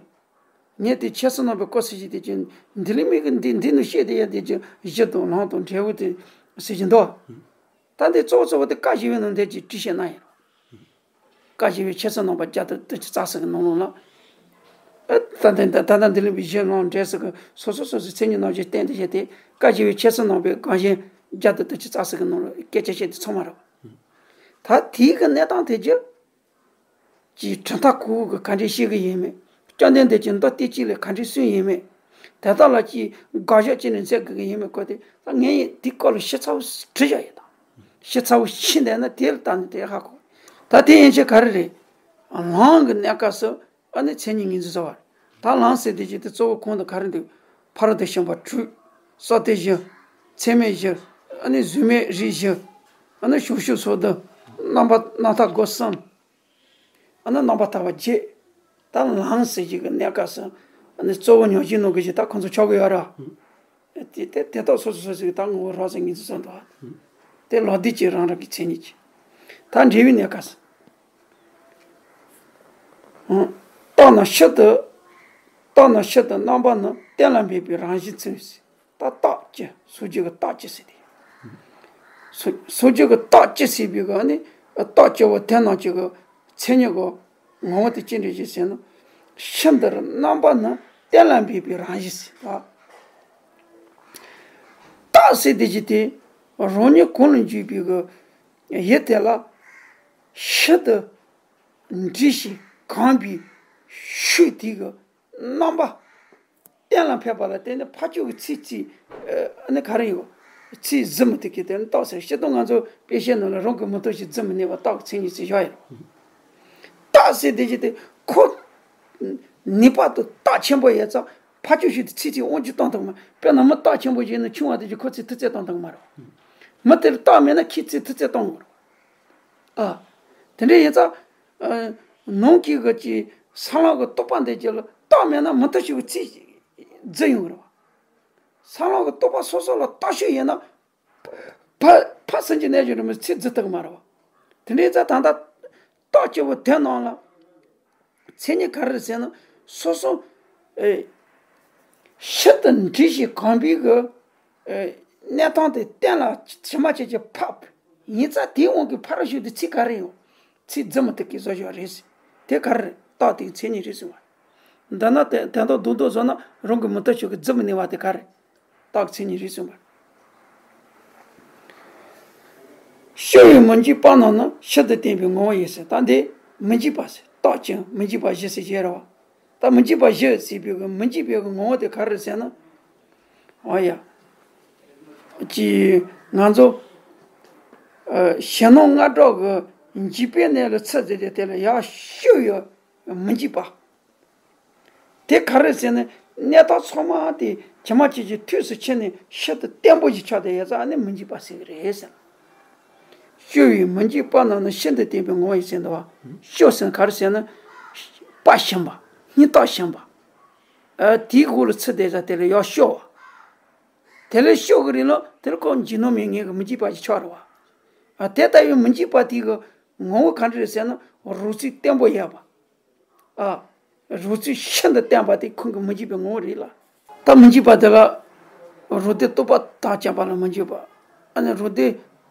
ངས་དེ་འཆད་སེམས་རྣམ་པའི་སྐོར་ཟེར་གྱི་དེ་ཀྱི་འདི་ལས་མིན་གྱི་འདི་འདི་ནས་བཤད་དེ་ཡ་དེ་ཀྱི་གཞི་དང་ལམ་དང་འབྲས་བུ་དེ་ཟེར་གྱི་འདུག་ད་འདི་གཙོ་བོ་གཙོ་བོ་དེ་བཀའ་བཞི་པའི་ནང་འདི་ཀྱི་བྲིས་བཤད་གནང་ཡིན། བཀའ་བཞི་པའི་འཆད་སེམས་རྣམ་པ་བརྒྱ་དང་དགུ་བཅུ་རྩ་གསུམ་གྱི་ནང་ལོགས་ལ། ཨ། ད་ལྟ་ད་ལྟ་འདི་ལས་པའི་གཞི་ལམ་འབྲས་བུ་གི་སོ་སོ་སོ་སོའི་མཚན་ཉིད་རྣམ་བཞི་བསྟན་ཏེ་བཤད་དེ་བཀའ་བཞི་པའི་འཆད་སེམས་རྣམ་པའི་རྒྱན་གཞི་བརྒྱ་དང་དགུ་བཅུ་རྩ་གསུམ་གྱི་ནང་ལ་སྐད་ཆ་བཤད་དེ་ཚང་མ་རེད། ད་དེའི་གི་གནས་སྟངས་དེ་ཀྱི་ཀྱི་གྲུབ་མཐའ་གོང་འོག་གི་ག་འདྲས་བཤད་གི་ཡིན་མིན། བཅོམ་ལྡན་འདས་ཀྱི་མདོ་སྡེ་གཅིག་ལས་ག་འདྲས་གསུངས་ཡིན་མིན། དེ་དག་ལ་ཀྱི་དགག་བཞག་ཅི་ནས་མཛད་དགོས་ཀྱི་ཡིན་མིན་སྐོར་དེ་ད་ངས་ཡིན་དེའི་སྐོར་ལ་ཞིབ་ཚགས་པོ་བྲིས་བཞག་ཡོད་ད། ཞིབ་ཚགས་པོ་ཤེས་བསྡད་ན་དེ་ལ་བལྟས་ནས་དེ་ཧ་གོ། ད་དེ་ཡན་ཆད་ག་རེ་རེད། ལམ་གྱི་གནས་སྐབས་སུ་ཨ་ནི་མཚན་ཉིད་ངོས་འཛིན་བཟོ་བ་རེད། ད་ལམ་ཟེར་དེ་ཅི་དེ་གཙོ་བོ་གོང་དུ་ག་རེ་འདུག་ཕ་རོལ་ཏུ་ཕྱིན་པ་དྲུག་ས་སྟེང་བཞི། ཚད་མེད་བཞི། ཨ་ནི་གཟུགས་མེད་རིགས་བཞི། ཨ་ནི་བྱང་ཆུབ་སོ་བདུན། རྣམ་པ་རྣམ་ཐར་སྒོ་གསུམ། ཨ་ནི་རྣམ་པར་ཐར་པ་བརྒྱད། ད་ལམ་ཟེར་གྱི་གི་གནས་སྐབས་སུ་ཨ་ནི་གཙོ་བོ་ཉོན་ཅིག་ནང་གི་ཅིག་ད་ཁོང་ཚོ་ཆོག་གི་ཡོད་ར། དེ་དེ་དེ་དག་སོ་སོ་སོ་སོའི་ད་ངོ་བོ་རང་སེམས་ངོས་འཛིན་བཟོ་འདུག་དེ་ལོག་ལྟས་ཀྱི་རང་རང་གི་མཚན་ཉིད་ཀྱི། ད་འབྲས་བུའི་གནས་སྐབས་སུ། རྟགས་ནི་ཕྱིར་དུ། རྟགས་ནི་ཕྱིར་དུ་རྣམ་པ་ནི་གཏན་ལ་འབེབས་པའི་རང་བཞིན་མཚོན། ད་རྟགས་ཀྱི་སོ་སྐྱེ་གི་རྟགས་ཀྱི་ཟེར་ཏེ། སོ་སོ་སྐྱེ་གི་རྟགས་ཀྱི་ཟེར་བའི་ག་ནི་རྟགས་ཀྱི་བ་དེ་ནང་གི་གི་མཚན་ཉིད་གི་ངོ་བོ་དེ་ཅི་འདྲ་ཞིག་ཟེར་ན། ཕྱི་འདིར་རྣམ་པ་ནི་གཏན་ལ་འབེབས་པའི་རང་བཞིན་ཟེར་ད། རྟགས་ཟེར་དེ་ཅི་སྟེ་རང་ཉིད་གང་ལ་འཇུག་པའི་གི་ཡུལ་དེ་ལ་ཕྱི་དུ་འདྲིས་ཤིང་གང་བའི་ཤུགས་དེ་གི་རྣམ་པ་གཏན་ལ་འབེབས་པ་ལ་བརྟེན་ནས་ཕར་ཕྱོགས་ཀྱི་ཚིག་གཅིག་ཨ་ནི་ག་རེ་ཡོད། ཚིག་ཟིན་མི་ཐུབ་ཀྱི་དེ་ནི་རྟགས་ཟེར། སྤྱིར་བཏང་ང་ཚོ་དཔེ་བཤད་ནང་ལ་རང་གིས་མི་ཐུབ་ཞིང་རྫུན་མི་གནས་པ་རྟགས་ཀྱི་མཚན་ཉིད་ཟེར་བཞག་ཡོད། རྟགས་ཟེར་དེ་ཅི་སྟེ་ཁོ་ངེས་པར་དུ་རྟགས་ཆེན་པོ་ཡོད་ཙང་ཕར་ཕྱོགས་ཤིག་ཏུ་ཚིག་གཅིག་དབང་གིས་བཏང་ཐུབ་མ། དཔེར་ན་མི་རྟགས་ཆེན་པོ་ཞིག་ནི་ཆུང་བ་དེ་ཅི་ཁོ་ཚིག་ཐུབ་ཚད་བཏང་ཐུབ་མ་རེད། མི་དེར་རྟགས་མེད་ན་ཁྱེད་ཚིག་ཐུབ་ཚད་བཏང་མ་རེད། ཨ། དེ་འདྲ་ཡིན་ཙང་། ཨ། ནང་གི་གི་ཅི་སེམས་ལམ་གྱི་རྟོག་པ་འདི་ཅི་ལ་རྟགས་མེད་ན་མུ་མཐུད་ཞིག་གི་ཚིག་རྫུན་ཡོང་གི་རེད་བ། སེམས་ལམ་གྱི་རྟོག་པ་སོ་སོ་ལ་རྟགས་ཤིག་ཡོད་ན། ཕ་ཕ་སེམས་ཀྱི་གནས་ཀྱི་རུ་མི་ཚིག་རྫུན་ཐུབ་ཀྱི་མ་རེད་བ། དེ་འདྲ་ཡིན་ཙང་ད་ལྟ་རྟགས་ཀྱི་བུ་དེ་ནང་ལ། མཚན་ཉིད་ག་རེ་རེད་ཟེར་ན་སོ་སོ། ཨེ། ཕྱི་དུ་འདྲིས་ཤིང་གང་བའི་གི། ཨེ། གནས་སྟངས་དེ་གཏན་ལ་ཇི་མ་ཇི་བཞིན་ཕབ། ཡིན་ཙང་དེའི་དབང་གིས་ཕར་ཞོག་དེ་ཚིག་ག་རེ་ཡོང་། ཚིག་རྫུན་མ་ཐུབ་ཀྱི་བཟོ་བཞག་རེད་ཟེར། དེ་ག་རེ་རེད། རྟགས་དེའི་མཚན་ཉིད་རེད་ཟེར་བ། འདི་ན་དེ་དེ་འདྲ་རྡོག་རྡོག་བཟོ་ན་རང་གི་མུ་མཐུད་ཞོག་གི་རྫུན་མ་གནས་པ་དེ་ག་རེ། རྟགས་མཚན་ཉིད་རེད་གསུངས་པ། སྤྱོད་ཡུལ་མི་འཇིགས་པ་རྣམས་ནི་ཤིན་ཏུ་བརྟན་པའི་ངོ་བོ་ཡིན་ཟེར། ད་འདི་མི་འཇིགས་པ་ཟེར། རྟག་ཅིང་མི་འཇིགས་པ་བཞི་ཟེར་བྱས་རེད་བ། ད་མི་འཇིགས་པ་བཞི་ཟེར་བའི་གི་མི་འཇིགས་པའི་གི་ངོ་བོ་དེ་ག་རེ་རེད་ཟེར་ན། འོ་ཡ། ཅི། ང་ཚོ། ཨ། གཞན་སྣང་ལྔ་སྒྲོག་གི་འཇིགས་པའི་གནས་ལ་ཚུད་ཟེར་ཏེ་དེ་ལ་ཡར་སྤྱོད་ཡུལ་མི་འཇིགས་པ། དེ་ག་རེ་ཟེར་ན། གནས་སྟངས་ཚང་མ་དེ་ཇི་མ་ཇི་བཞིན་དུས་སུ་ཕྱིན་ནས་ཤིན་ཏུ་བརྟན་པོ་ཞིག་ཆགས་བསྡད་ཡོད་ཙང་ཨ་ནི་མི་འཇིགས་པ་ཟེར་གི་རེད་ཟེར། སྤྱོད་ཡུལ་མི་འཇིགས་པ་རྣམས་ནི་ཤིན་ཏུ་བརྟན་པའི་ངོ་བོ་ཡིན་ཟེར་འདུག་བ། སྤྱོད་ཟེར་ན་ག་རེ་ཟེར་ན། དཔའ་ཞུམ་པ། སྙིང་སྟོབས་ཞུམ་པ། ཨ། དེའི་འོག་ལ་ཚུད་བསྡད་ཙང་དེ་ལ་ཡར་སྤྱོད་པ། དེ་ལ་སྤྱོད་གི་རེད་ལ་དེ་ལ་ཁོ་འཇིགས་སྣང་མེད་ངེས་ཀྱི་མི་འཇིགས་པ་ཞིག་ཆགས་རེད་བ། ཨ། དེ་ལྟ་བུའི་མི་འཇིགས་པ་དེ་གི་ངོ་བོ་ག་འདྲ་རེད་ཟེར་ན། རོལ་རྩེད་བརྟན་པོ་ཡོད་པ། ཨ། རོལ་རྩེད་ཤིན་ཏུ་བརྟན་པ་དེ་ཁོང་གི་མི་འཇིགས་པའི་ངོ་བོ་རེད་ལ། ད་མི་འཇིགས་པ་དེ་ལ། རོལ་རྡེ་གཏུབ་པ་དང་བཅས་པ་ལ་མི་འཇིགས་པ། ཨ་ནི་རོལ་རྡེ།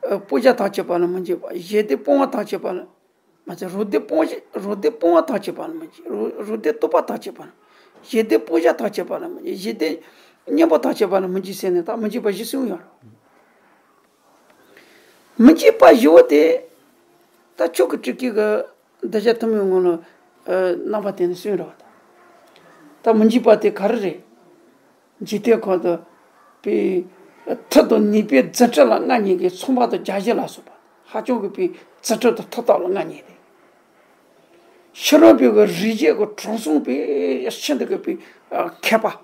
ཨ། སྤུ་རྒྱལ་དང་བཅས་པ་ལ་མི་འཇིགས་པ། ཞལ་ལྡན་དཔུང་བ་དང་བཅས་པ་ལ། མ་ཚད་རོལ་རྡེ་དཔུང་། རོལ་རྡེ་དཔུང་བ་དང་བཅས་པ་ལ་མི་འཇིགས། རོལ་རྡེ་གཏུབ་པ་དང་བཅས་པ་ལ། ཞལ་ལྡན་སྤུ་རྒྱལ་དང་བཅས་པ་ལ་མི་འཇིགས། ཞལ་ལྡན་གཉན་པོ་དང་བཅས་པ་ལ་མི་འཇིགས་ཟེར་ནས་ད་མི་འཇིགས་པ་བཞི་གསུངས་ཡོད་རེད། མི་འཇིགས་པ་བཞི་བོ་དེ། ད་ཆོ་ག་སྤྲུལ་སྐུ་གི་གདུལ་བྱ་ཐུན་མོང་ངོ་ལ། ཨ། རྣམ་པ་དེ་ནས་གསུངས་རེད་བ། ད་མི་འཇིགས་པ་དེ་ག་རེ་རེད། འཇིག་རྟེན་ཁམས་དུ་པའི་མཐུ་དང་ནུས་པའི་རྫུ་འཕྲུལ་ལ་མངའ་བརྙེས་ཀྱི་ཚངས་པ་དང་རྒྱ་བཞི་ལ་སོགས་པ་ཧ་ཅང་གི་པའི་རྫུ་འཕྲུལ་དང་མཐུ་སྟོབས་ལ་མངའ་བརྙེས་ཏེ། ཕྱི་རོལ་པའི་གི་རིགས་བརྒྱད་ཀྱི་དྲང་སྲོང་པའི་ཤིན་ཏུ་གི་པའི་མཁས་པ།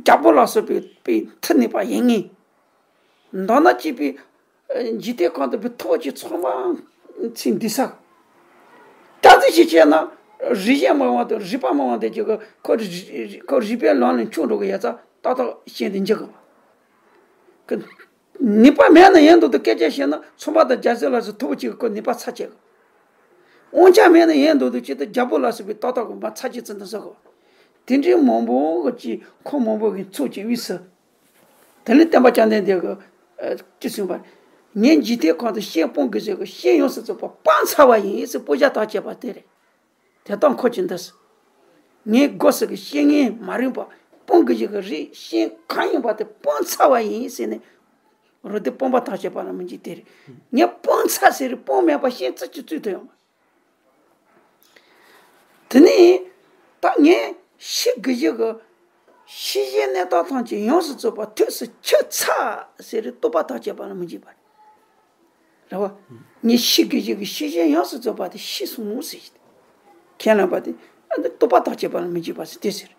རྒྱལ་པོ་ལ་སོགས་པའི་པའི་མཐུ་ནུས་པ་ཡིན་ངེས། མདོར་ན་སྐྱེས་པའི་འཇིག་རྟེན་ཁམས་དུ་པའི་མཐུ་བ་ཅིག་ཚང་མ་ཚིག་འདི་ས། ད་ཅི་ཞིག་བྱས་ན། རིགས་ཞེན་མ་འོངས་དང་རིགས་པ་མ་འོངས་དེ་ཅིག་གི་ཁོ་རིགས་ཁོ་རིགས་པའི་ལམ་ལ་འཁྱུག་འགྲོ་གི་ཡ་ཙ་ཏག་ཏག་ཤེས་དེ་འཇིག་གི། ནུས་པ་མེད་ན་ཡིན་མདོག་དུ་སྐད་ཆ་བཤད་ན་ཚངས་པ་དང་རྒྱ་བཟའ་ལ་སོགས་མཐུ་བ་ཅིག་གི་ཁོ་ནུས་པ་ཚ་ཆེ་གི། དབང་ཆ་མེད་ན་ཡིན་མདོག་དུ་ཅི་ལྟར་རྒྱལ་པོ་ལ་སོགས་པའི་ཏག་ཏག་གི་མ་ཚ་ཅིག་ཙི་འདི་ས་གི། དེ་འདྲའི་མང་པོ་གི་ཅིག་ཁོ་མང་པོ་གི་ཚོགས་ཀྱི་དབུས་སུ། དེ་ནི་སྟོན་པ་བཅོམ་ལྡན་འདས་ཀྱིས་ཅི་གསུངས་པ། ངས་འཇིག་རྟེན་ཁམས་དུ་སྤྱན་སྤང་གི་ཟེར་གི་སྤྱན་ཡོངས་སུ་རྫོགས་པ་སྤང་ཚར་བ་ཡིན་ཟེར་སྤུ་རྒྱལ་དང་བཅས་པ་དེ་རེད། དེ་དག་འཁོར་གྱིས་འདི་ཟེར། ངའི་སྒོ་ཟེར་གི་སྤྱན་ངས་མ་རིག་པ་སྤང་གི་ཟེར་གི་རིགས་ཞེན་གང་ཡིན་པ་དེ་སྤང་ཚར་བ་ཡིན་ཟེར་ནས། རོལ་རྡེ་སྤངས་པ་དང་བཅས་པ་ལ་མི་འཇིགས་དེ་རེད། ངས་སྤང་ཚར་ཟེར་རེད་སྤང་མེད་པ་སྤྱན་རྩ་གཅིག་ཏུ་ཡོད་མ། དེ་ནས་ད་ངས་ཤི་དགོས་ཀྱི་གི་ཤེས་བྱའི་གནས་སྟངས་ཐམས་ཅད་ཡོངས་སུ་རྫོགས་པ་ཐུགས་སུ་ཆུད་ཚར་ཟེར་རེད་རྟོགས་པ་དང་བཅས་པ་ལ་མི་འཇིགས་པ་རེད། རེད་བ། ངས་ཤི་དགོས་ཀྱི་གི་ཤེས་བྱ་ཡོངས་སུ་རྫོགས་པ་དེ་ཤི་སོང་ཟེར་གྱི། ཁས་བླངས་པ་དེ་ཨ་ནི་རྟོགས་པ་དང་བཅས་པ་ལ་མི་འཇིགས་པ་ཟེར་དེ་ཟེར།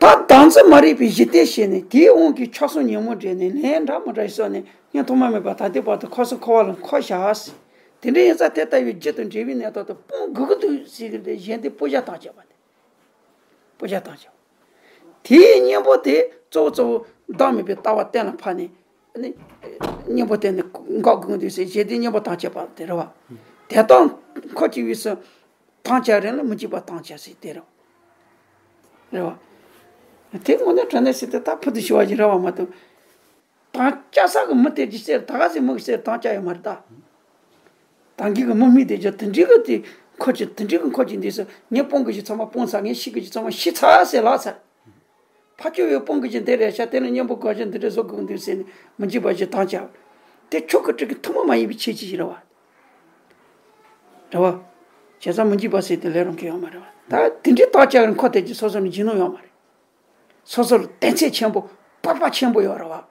ད་བདག་འཛིན་མ་རིག་པའི་གཞི་རྟེན་བྱས་ནས་དེའི་དབང་གིས་ཆགས་སོགས་ཉོན་མོངས་འདྲེས་ནས་ལན་འདྲ་མི་འདྲ་ཞིག་བསགས་ནས་སྔོན་ཐོག་མ་མེད་པ་ད་ལྟའི་བར་དུ་འཁོར་གསུམ་འཁོར་བ་ལ་འཁོར་བཞག་ཟེར། དེ་འདྲ་ཡིན་ཙང་དེ་ལྟ་བུའི་རྒྱུ་དང་འབྲས་བུའི་གནས་སྟངས་དེ་སྤོང་དགོས་ཀྱི་འདུག་ཟེར་གྱི་རེད། གཞན་དེ་སྤུ་རྒྱལ་དང་བཅས་པ་དེ། སྤུ་རྒྱལ་དང་བཅས་པ། དེའི་གཉེན་པོ་དེ་གཙོ་བོ་གཙོ་བོ་བདག་མེད་པའི་ལྟ་བ་གཏན་ལ་ཕབ་ནས་ནི། གཉེན་པོ་དེ་ནི་འགོག་དགོས་འདུག་ཟེར་གཞན་དེའི་གཉེན་པོ་དང་བཅས་པ་དེ་རེད་བ། དེ་དག་འཁོར་གྱི་དབུས་སུ་དམ་བཅའ་རན་ལ་མི་འཇིགས་པ་དམ་བཅའ་ཟེར་དེ་རེད། རེད་བ། དེ་དངོས་གནས་དྲང་གནས་ཟེར་དེ་ད་ཕུ་དུ་ཞུ་བ་ཞིག་རེད་བ་མ་གཏོགས། དམ་བཅའ་ས་གི་མི་དེ་ཅི་ཟེར་ད་ག་ཟེ་མི་གི་ཟེར་དམ་བཅའ་ཡོད་མ་རེད་ད། ད་གི་གི་མི་མི་དེ་ཅི་དེ་འདྲི་གི་དེ་འཁོར་གྱི་དེ་འདྲི་གི་འཁོར་གྱི་འདི་ཟེར་ངས་སྤོང་གི་ཞིག་ཚང་མ་སྤོང་ཚར་ངས་ཤི་གི་ཞིག་ཚང་མ་ཤི་ཚར་ཟེར་ལགས་ཚར། ཕ་ཆོས་ཡོད་སྤོང་གི་ཞིག་འདི་རེད་ཤག་དེ་ནི་གཉེན་པོ་གོ་ཞིག་འདི་འདྲ་བཟོ་དགོས་འདུག་ཟེར་ནས་མི་འཇིགས་པ་ཞིག་དམ་བཅའ། དེ་ཆོ་ག་སྤྲུལ་སྐུ་ཐུན་མོང་མ་ཡིན་པའི་ཁྱད་ཆོས་ཤིག་རེད་བ། རེད་བ། བྱས་ཙང་མི་འཇིགས་པ་ཟེར་དེ་ལས་རུང་གི་ཡོད་མ་རེད་བ། ད་དེ་འདྲའི་དམ་བཅའ་གི་འཁོར་དེ་ཅི་སོ་སོ་ནས་འཇིགས་སྣང་ཡོད་མ་རེད། སོ་སོར་དད་ཚད་ཆེན་པོ་སྤོབས་པ་ཆེན་པོ་ཡོད་རེད་བ།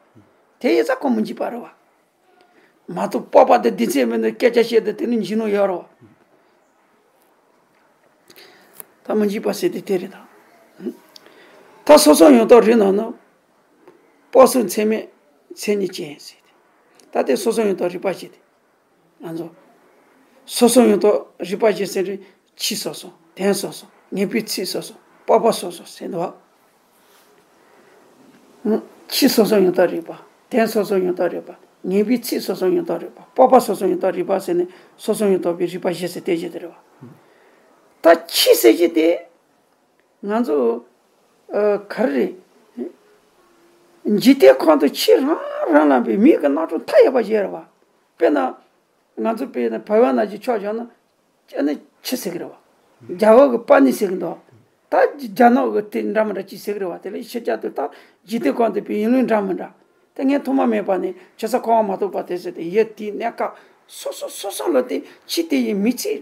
དེ་ཡིན་ཙང་ཁོ་མི་འཇིགས་པ་རེད་བ། མ་གཏོགས་སྤོབས་པ་དང་དད་ཚད་མེད་ན་སྐད་ཆ་བཤད་དེ་དེ་ནི་འཇིགས་སྣང་ཡོད་རེད་བ། ད་མི་འཇིགས་པ་ཟེར་དེ་དེ་རེད་ད། ད་སོ་སོ་ཡང་དག་རིག་ན་ནི། སྤོབས་སོགས་མཚན་མེད་མཚན་ཉིད་ཅན་ཟེར་ཏེ། ད་དེ་སོ་སོ་ཡང་དག་རིག་པ་ཞིག་སྟེ། ང་ཚོ། སོ་སོ་ཡང་དག་རིག་པ་ཞིག་ཟེར་རེད། ཆོས་སོ་སོ། དོན་སོ་སོ། ངེས་པའི་ཚིག་སོ་སོ། སྤོབས་པ་སོ་སོ་ཟེར་འདུག་བ། ཆོས་སོ་སོ་ཡང་དག་རིག་པ། དོན་སོ་སོ་ཡང་དག་རིག་པ། ངེས་པའི་ཚིག་སོ་སོ་ཡང་དག་རིག་པ། སྤོབས་པ་སོ་སོ་ཡང་དག་རིག་པ་ཟེར་ནས་སོ་སོ་ཡང་དག་པའི་རིག་པ་བཞི་ཟེར་དེ་བཞི་དེ་རེད་བ། ད་ཆོས་ཟེར་གྱི་དེ། ང་ཚོ། ཨ། ག་རེ་རེད། འཇིག་རྟེན་ཁམས་དུ་ཆོས་རང་རང་ལ་བའི་མིག་གི་རྣམ་གྲངས་མཐའ་ཡས་པ་ཞིག་རེད་བ། དཔེར་ན། ང་ཚོ་དཔེར་ན་བལ་བ་ན་གྱི་ཕྱོགས་བཞག་ན། ཨ་ནི་ཆི་ཟེར་གི་རེད་བ། རྒྱ་བོད་ཀྱི་པ་ཎི་ཟེར་གི་འདུག་ད་རྒྱ་ནག་གི་དེ་འདྲ་མི་འདྲ་ཅི་ཟེར་གི་རེད་བ། དེ་ལས་ཕྱི་རྒྱལ་དུ་ད་འཇིག་རྟེན་ཁམས་དུ་བའི་ཡིན་ལུགས་འདྲ་མི་འདྲ། དེ་ངས་ཐོག་མ་མེད་པ་ནས་ཇི་སྲིད་འཁོར་བ་མ་ཐོབ་བར་དེ་ཟེར་ཏེ་ཡེ་དེའི་གནས་སྐབས་སོ་སོ་སོ་སོ་ལ་དེ་ཕྱི་དེ་ཡི་མི་ཚེ་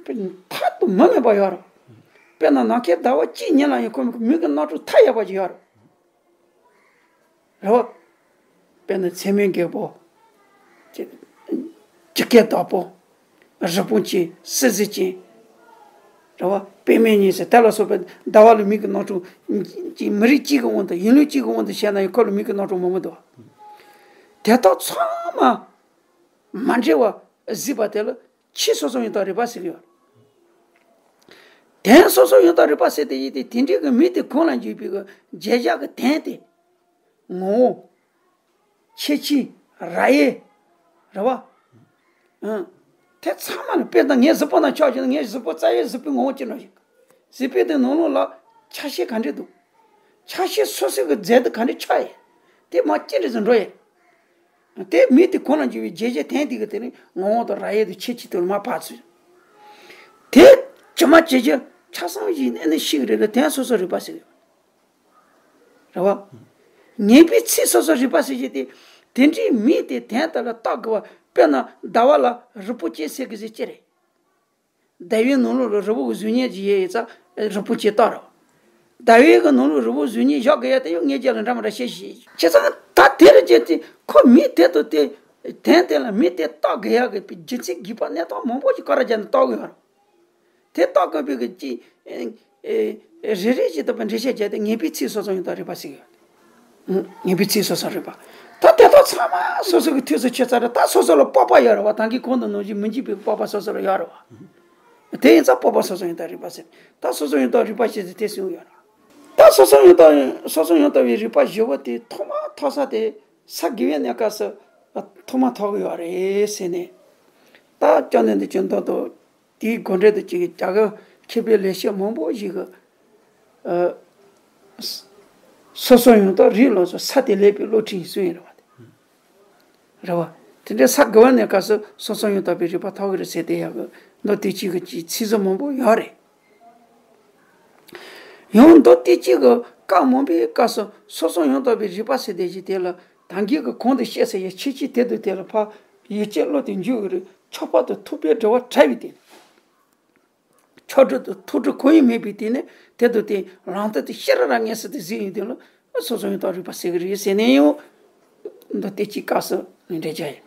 མཐའ་དུ་མ་མེད་པ་ཡོད་རེད། དཔེར་ན་ནམ་མཁའི་ཟླ་བ་གཅིག་ཉིད་ལ་ཡང་ཁོ་མོས་མིག་གི་རྣམ་གྲངས་མཐའ་ཡས་པ་ཅིག་ཡོད་རེད། རེད་བ། དཔེར་ན་ཚེ་སྨད་རྒད་པོ། ཅི་ཅི་སྐད་བདག་པོ། རི་བོང་ཅན། སྲིད་ཟེར་ཅན། རེད་བ། པདྨའི་ཉི་ཟེར་དེ་ལ་སོགས་པའི་ཟླ་བ་ལ་མིག་གི་རྣམ་གྲངས་ཅིག་མི་རིགས་གཅིག་གི་དབང་དུ་ཡིན་ལུགས་གཅིག་གི་དབང་དུ་བྱས་ན་ཡང་ཁོ་ལ་མིག་གི་རྣམ་གྲངས་མང་པོ་འདུག་དེ་དག་ཚང་མ་མ་འདྲེས་པ་གཟིགས་པ་དེ་ལ་ཕྱི་སོ་སོ་ཡང་དག་རིག་པ་ཟེར་གྱི་ཡོད། དོན་སོ་སོ་ཡང་དག་རིག་པ་ཟེར་དེ་ཡིན་ཏེ་དེ་འདྲའི་གི་མིག་དེ་གོང་ལ་འཇུག་པའི་གི་བརྗོད་བྱ་གི་དོན་དེ། ངོ་བོ། ཁྱད་ཆོས། རང་ཡུལ། རེད་བ། ཨང་། དེ་ཚང་མ་ལ་དཔེར་ན་ངའི་གཟུགས་པོ་ནང་ཆགས་བྱུང་ན་ངའི་གཟུགས་པོ་རྩ་བའི་གཟུགས་པོའི་ངོ་བོ་ཅི་འདྲ་ཞིག་གཟུགས་པོའི་དེ་ནང་ལོགས་ལ་ཆ་ཤས་ག་འདྲ་འདུག་ཆ་ཤས་སོ་སོའི་གི་རྫས་དེ་ག་འདྲ་ཆགས་ཡོད། དེ་མར་ཅི་འདྲ་ཞིག་འགྲོ་ཡོད། དེ་མིག་དེ་གོང་ལ་འཇུག་པའི་བརྗོད་བྱ་དོན་དེ་གི་དེ་ནི་ངོ་བོ་དང་རང་ཡུལ་དང་ཁྱད་ཆོས་དེ་ལ་མར་ཕབ་ཚུལ། དེ་ཇི་མ་ཇི་བཞིན་ཆ་ཚང་ཞིག་གནས་ནས་ཤེས་ཀྱི་རེད་ལ་དོན་སོ་སོ་རིག་པ་ཟེར་གྱི་ཡོད། རེད་བ། ངེས་པའི་ཚིག་སོ་སོ་རིག་པ་ཟེར་གྱི་དེ། དེ་འདྲའི་མིག་དེ་དོན་དག་ལ་བལྟ་དགོས་པ། དཔེར་ན་ཟླ་བ་ལ་རི་བོ་ཅན་ཟེར་གྱི་ཟེར་ཅི་རེད། ཟླ་བའི་ནང་ལོགས་ལ་རི་བོ་གི་གཟུགས་བརྙན་ཅིག་ཡོད་ཡོད་ཙང་རི་བོ་ཅན་བཏགས་རེད་བ། ཟླ་བའི་གི་ནང་ལོགས་རི་བོ་གཟུགས་བརྙན་བཞག་དགོས་ཡ་དེ་ཡང་ངེད་ཅག་ལ་འདྲ་མི་འདྲ་བཤད་ཤེས། བྱས་ཙང་ད་དེ་རེད་ཅེས་ཏེ་ཁོ་མིག་དེ་དང་དེ། དོན་དེ་ལ་མིག་དེ་བལྟ་དགོས་ཡ་གི་རྒྱུ་མཚན་དགོས་པ་གནས་སྟངས་མང་པོ་ཞིག་སྐོར་ར་བརྒྱབ་ནས་བལྟ་དགོས་ཡོད་རེད། དེ་བརྟག་དགོས་པའི་གི་ཅི། ཨེ་ཨེ་རེ་རེ་བཞིན་དུ་འགྲེལ་བཤད་བྱས་ཏེ་ངེས་པའི་ཚིག་སོ་སོ་ཡང་དག་རིག་པ་ཟེར་གྱི་ཡོད། ངེས་པའི་ཚིག་སོ་སོ་རིག་པ། ད་དེ་དག་ཚང་མ་སོ་སོ་གི་ཐོས་སུ་ཆུད་ཚར་རེད། ད་སོ་སོ་ལ་སྤོབས་པ་ཡོད་རེད་བ། ད་གིན་གོང་དུ་ནང་བཞིན་མི་འཇིགས་པའི་སྤོབས་པ་སོ་སོ་ལ་ཡོད་རེད་བ། དེ་ཡིན་ཙང་སྤོབས་པ་སོ་སོ་ཡང་དག་རིག་པ་ཟེར། ད་སོ་སོ་ཡང་དག་རིག་པ་ཞེས་ཟེར་དེ་གསུངས་ཡོད་རེད། ད་སོ་སོ་ཡང་དག་སོ་སོ་ཡང་དག་པའི་རིག་པ་བཞི་པོ་དེ་ཐོག་མ་ཐོབ་ས་དེ་ས་དགེ་བའི་གནས་སྐབས་སུ་ཐོག་མ་ཐོབ་ཀྱི་ཡོད་རེད་ཟེར་ནས། ད་སྐྱབས་གནས་འདི་ཀྱི་མདོ་དང་། དེའི་འགོ་འབྲེལ་དུ་གཅིག་གི་རྒྱ་གར་མཁས་པའི་ལེགས་བཤད་མང་པོ་ཞིག་གི་ཨ་སོ་སོ་ཡང་དག་རིག་ལོགས་སུ་ས་དེ་ལེགས་པའི་བློ་ཁྲིད་གསུངས་ཡོད་རེད་བ། རེད་བ། དེ་འདྲའི་ས་དགེ་བའི་གནས་སྐབས་སུ་སོ་སོ་ཡང་དག་པའི་རིག་པ་ཐོབ་ཀྱི་རེད་ཟེར་དེ་ཡག་གི་མདོ་དེ་གཅིག་གི་ཅིག་ཚིག་ཟུར་མང་པོ་ཡོད་རེད། ཡང་མདོ་དེ་གཅིག་གི་སྐབས་མང་པོའི་སྐབས་སུ་སོ་སོ་ཡང་དག་པའི་རིག་པ་ཟེར་དེ་ཞིག་དེ་ལ་ད་གིན་གྱི་གོང་དུ་བཤད་ས་ཡི་ཁྱད་ཆོས་དེ་དང་དེ་ལ་ཕར་ཡིད་ཆེས་བློ་དེ་འཇུག་གི་རེད། ཆགས་པ་དང་ཐུག་པའི་བྲལ་བ་བྲལ་བའི་སྟེང་། ཆགས་སྒྲིབ་དང་ཐུག་སྒྲིབ་གང་ཡང་མེད་པའི་སྟེང་ནས་དེ་དང་དེ་ལམ་དུ་དེ་ཤེས་རབ་རང་ངེས་སུ་དེ་གཟིགས་ཡོང་དུས་ལ་སོ་སོ་ཡང་དག་རིག་པ་ཟེར་གི་རེད་ཟེར་ནས་ཡང་། མདོ་དེ་གཅིག་སྐབས་སུ་ནི་འགྲེལ་བྱ་ཡིན།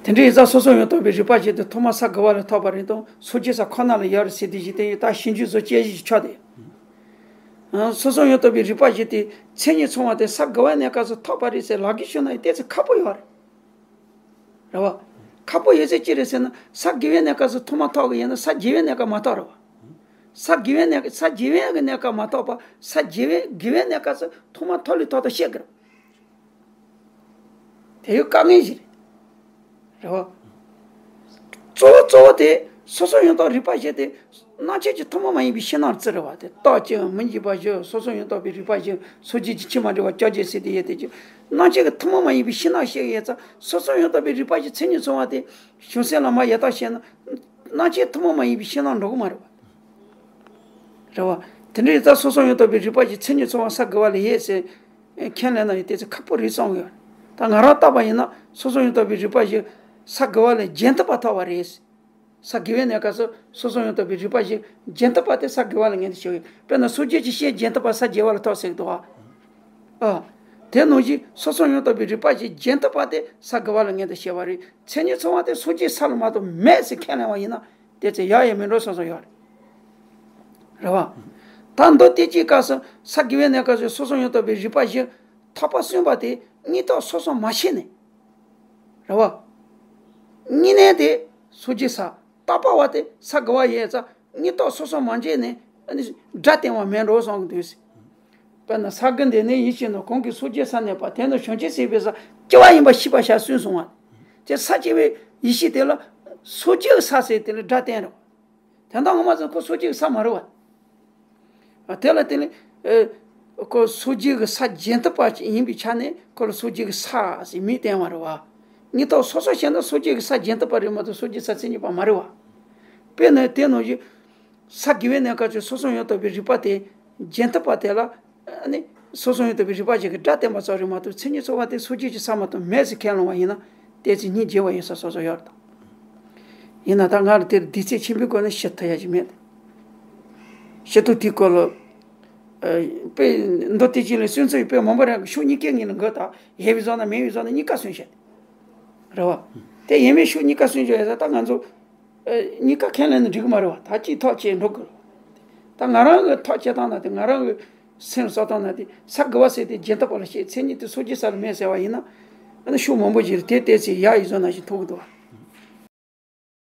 དེ་འདྲ་ཡིན་ཙང་སོ་སོ་ཡང་དག་པའི་རིག་པ་ཞིག་དེ་ཐོག་མ་ས་དགེ་བ་ལས་ཐོབ་པ་རེད་དང་སངས་རྒྱས་ས་ཁོ་ན་ལ་ཡོད་རེད་ཟེར་དེ་ཞིག་དེ་ཡོད་ད་ཞིབ་འཇུག་བཟོ་དཔྱད་གཞི་ཆགས་ཏེ། སོ་སོ་ཡང་དག་པའི་རིག་པ་ཞིག་དེ་མཚན་ཉིད་ཚང་བ་དེ་ས་དགེ་བའི་གནས་སྐབས་སུ་ཐོབ་པ་རེད་ཟེར་ལབ་ཀྱི་ཞུ་ན་ཡང་ཏོག་ཙམ་ཁག་པོ་ཡོད་རེད། རེད་བ། ཁག་པོ་ཡོད་ཚད་ཅི་རེད་ཟེར་ན་ས་དགེ་བའི་གནས་སྐབས་སུ་ཐོག་མ་ཐོབ་གི་ཡིན་ན་ས་དགེ་བའི་གནས་སྐབས་མ་ཐོབ་རེད་བ། ས་དགེ་བའི་གནས་ས་དགེ་བའི་གི་གནས་སྐབས་མ་ཐོབ་པ་ས་དགེ་བའི་དགེ་བའི་གནས་སྐབས་སུ་ཐོག་མ་ཐོབ་ལས་ཐོབ་ཐོབ་བཤད་གི་རེད། དེ་ཡང་དཀའ་ངལ་ཞིག་རེད། རེད་བ། གཙོ་བོ་གཙོ་བོ་དེ་སོ་སོ་ཡང་དག་རིག་པ་བཞི་དེ་རྣམ་མཁྱེན་གྱི་ཐུན་མོང་མ་ཡིན་པའི་ཕྱི་ནང་རྩི་རེད་བ། དེ་རྟག་བཅས་མི་འཇིགས་པ་བཞི་སོ་སོ་ཡང་དག་པའི་རིག་པ་བཞི་སངས་རྒྱས་ཀྱི་ཆོས་མ་འདྲེས་པ་བཅོ་བརྒྱད་ཟེར་དེ་ཡོད་དེ་ཀྱི་རྣམ་མཁྱེན་གྱི་ཐུན་མོང་མ་ཡིན་པའི་ཕྱི་ནང་བཤད་ཀྱི་ཡོད་ཙང་སོ་སོ་ཡང་དག་པའི་རིག་པ་བཞི་མཚན་ཉིད་ཚང་བ་དེ་བྱང་སེམས་ལ་མ་ཡལ་དག་བཤད་ན་རྣམ་མཁྱེན་ཐུན་མོང་མ་ཡིན་པའི་ཕྱི་ནང་འགྲོ་གི་མ་རེད་བ། རེད་བ། དེ་འདྲ་ཡིན་ཙང་སོ་སོ་ཡང་དག་པའི་རིག་པ་བཞི་མཚན་ཉིད་ཚང་བ་ས་དགེ་བ་ལ་ཡོད་ཟེར། ཁས་ལེན་ན་ཡང་ཏོག་ཙམ་ཁག་པོ་རེད་བསམ་གི་ཡོད། ད་ང་རང་བལྟས་པ་ཡིན་ན་སོ་སོ་ཡང་དག་པའི་རིག་པ་བཞི་ས་དགེ་བ་ལས་རྒྱན་ཐུབ་པ་ཐོབ་པ་རེད། ས་དགེ་བའི་གནས་སྐབས་སུ་སོ་སོ་ཡང་དག་པའི་རིག་པ་བཞི་རྒྱན་ཐུབ་པ་དེ་ས་དགེ་བ་ལ་ངེས་འདུ་བྱེད་ཀྱི་ཡོད། དཔེར་ན་སངས་རྒྱས་ཀྱི་བཤད་རྒྱན་ཐུབ་པ་ས་དགེ་བ་ལ་ཐོབ་ཟེར་གི་འདུག་ཨ། ཨ། དེ་ནང་བཞིན་སོ་སོ་ཡང་དག་པའི་རིག་པ་བཞི་རྒྱན་ཐུབ་པ་དེ་ས་དགེ་བ་ལ་ངེས་འདུ་བྱེད་པ་རེད། མཚན་ཉིད་ཚང་བ་དེ་སངས་རྒྱས་ས་ལ་མ་གཏོགས་མེད་ཟེར་ཁས་ལེན་པ་ཡིན་ན། དེ་ཚེ་ཡག་ཡང་མི་འགྲོ་བསམ་བསམ་ཡོད་རེད། རེད་བ། ད་མདོ་སྡེ་སྤྱིའི་སྐབས་སུ་ས་དགེ་བའི་གནས་སྐབས་སུ་སོ་སོ་ཡང་དག་པའི་རིག་པ་བཞི་ཐོབ་པ་གསུངས་པ་དེ་དངོས་ཐོག་སོ་སོ་མ་ཤེས་ནས། རེད་བ། དངོས་གནས་དེ་སངས་རྒྱས་ས་རྟག་པ་བ་དེ་ས་དགེ་བ་ཡིན་ཙང་དངོས་ཐོག་སོ་སོ་མ་མཇལ་ནས་ཨ་ནི་སྒྲ་བསྟན་པ་མེད་འགྲོ་བསམ་གི་འདུག་ཟེར། དཔེར་ན་ས་དགུ་འདི་ནི་ཡིད་ཤེས་ནོ། གང་གིས་སངས་རྒྱས་ས་གནས་པ། དེ་ནི་བྱང་ཆུབ་སེམས་དཔའི་ས་སྐྱེ་བ་ཡིན་པ་ཤེས་པར་བྱ་གསུངས་སོང་བ། དེ་ས་སྐྱེ་བའི་ཡེ་ཤེས་དེ་ལ་སངས་རྒྱས་ཀྱི་ས་ཟེར་དེ་ལ་སྒྲ་བསྟན་རོ། དེ་འདྲ་ངོ་མ་ཚོ་ཁོ་སངས་རྒྱས་ཀྱི་ས་མ་རེད་བ། དེ་ལ་དེ་ནི་ཁོ་སངས་རྒྱས་ཀྱི་ས་རྒྱན་ཐུབ་པ་ཡིན་པའི་ཆ་ནས་ཁོ་ལ་སངས་རྒྱས་ཀྱི་ས་ཟེར་མིང་བསྟན་བ་རེད་བ། དངོས་ཐོག་སོ་སོ་བྱས་ན་སངས་རྒྱས་ཀྱི་ས་རྒྱན་ཐུབ་པ་རེད་མ་གཏོགས་སངས་རྒྱས་ས་མཚན་ཉིད་པ་མ་རེད་བ། དཔེར་ན་དེ་ནང་བཞིན། ས་དགེ་བའི་གནས་སྐབས་ཀྱི་སོ་སོ་ཡང་དག་པའི་རིག་པ་དེ་རྒྱན་ཐུབ་པ་དེ་ལ་ཨ་ནི་ སོ་སོ་ཡང་དག་པའི་རིག་པ་ཅན་གྱི་སྒྲ་བསྟན་པ་ཙམ་རེད་མ་གཏོགས། མཚན་ཉིད་ཚོགས་པ་དེ་སོ་སྐྱེ་ཅིག་ས་མ་གཏོགས་མེད་ཟེར་ཁས་བླངས་པ་ཡིན་ན། ཏོག་ཙམ་སྙིང་རྗེ་བ་ཡིན་ས་སོ་སོ་ཡོད་རེད་དང་། ཡིན་ན་ད་ང་ལ་དེར་དུས་ཚོད་ཆེན་པོའི་སྒོ་ནས་ཤེས་ཐུབ་ཡ་ཅིག་མེད་དེ། ཤེས་ཐུབ་དེའི་སྐོར་ལ། ཨ། དཔེ་མདོ་སྡེ་བཞི་ལས་སུན་ཚུལ་དཔེ་མང་པོ་རེད། ཕྱོགས་གཉིས་ཀའི་ངོས་ནས་འགོད་དང་། ཡོད་པའི་བཟོ་ན་མེད་པའི་བཟོ་ན་གཉིས་ཀ་སུན་བཤད་དེ་རེད་བ། དེ་ཡིན་པའི་ཕྱོགས་གཉིས་ཀ་སུན་བཤད་ཡོད་ས་ད་ང་ཚོ། ཨ། གཉིས་ཀ་ཁས་ལེན་ན་འགྲིག་གི་མ་རེད་བ། ད་གཅིག་ཐག་བཅད་འགྲོ་དགོས། ད་ང་རང་གི་ཐག་བཅད་སྟངས་ན་དེ། ང་རང་གི་སེམས་གསོ་སྟངས་ན་དེ། ས་དགུ་པ་ཟེར་དེ་རྒྱན་ཐབས་པ་ལ་བཤད། མཚན་ཉིད་དེ་སོ་སྐྱེ་ས་ལ་མེད་ཟེར་བ་ཡིན་ན། ཨ་ནི་ཕྱོགས་མང་པོ་ཞིག་རེད། དེ་ཏོག་ཙམ་ཡག་ཡིན་བཟོ་ན་ཞིག་མཐོང་གི་འདུག་བ།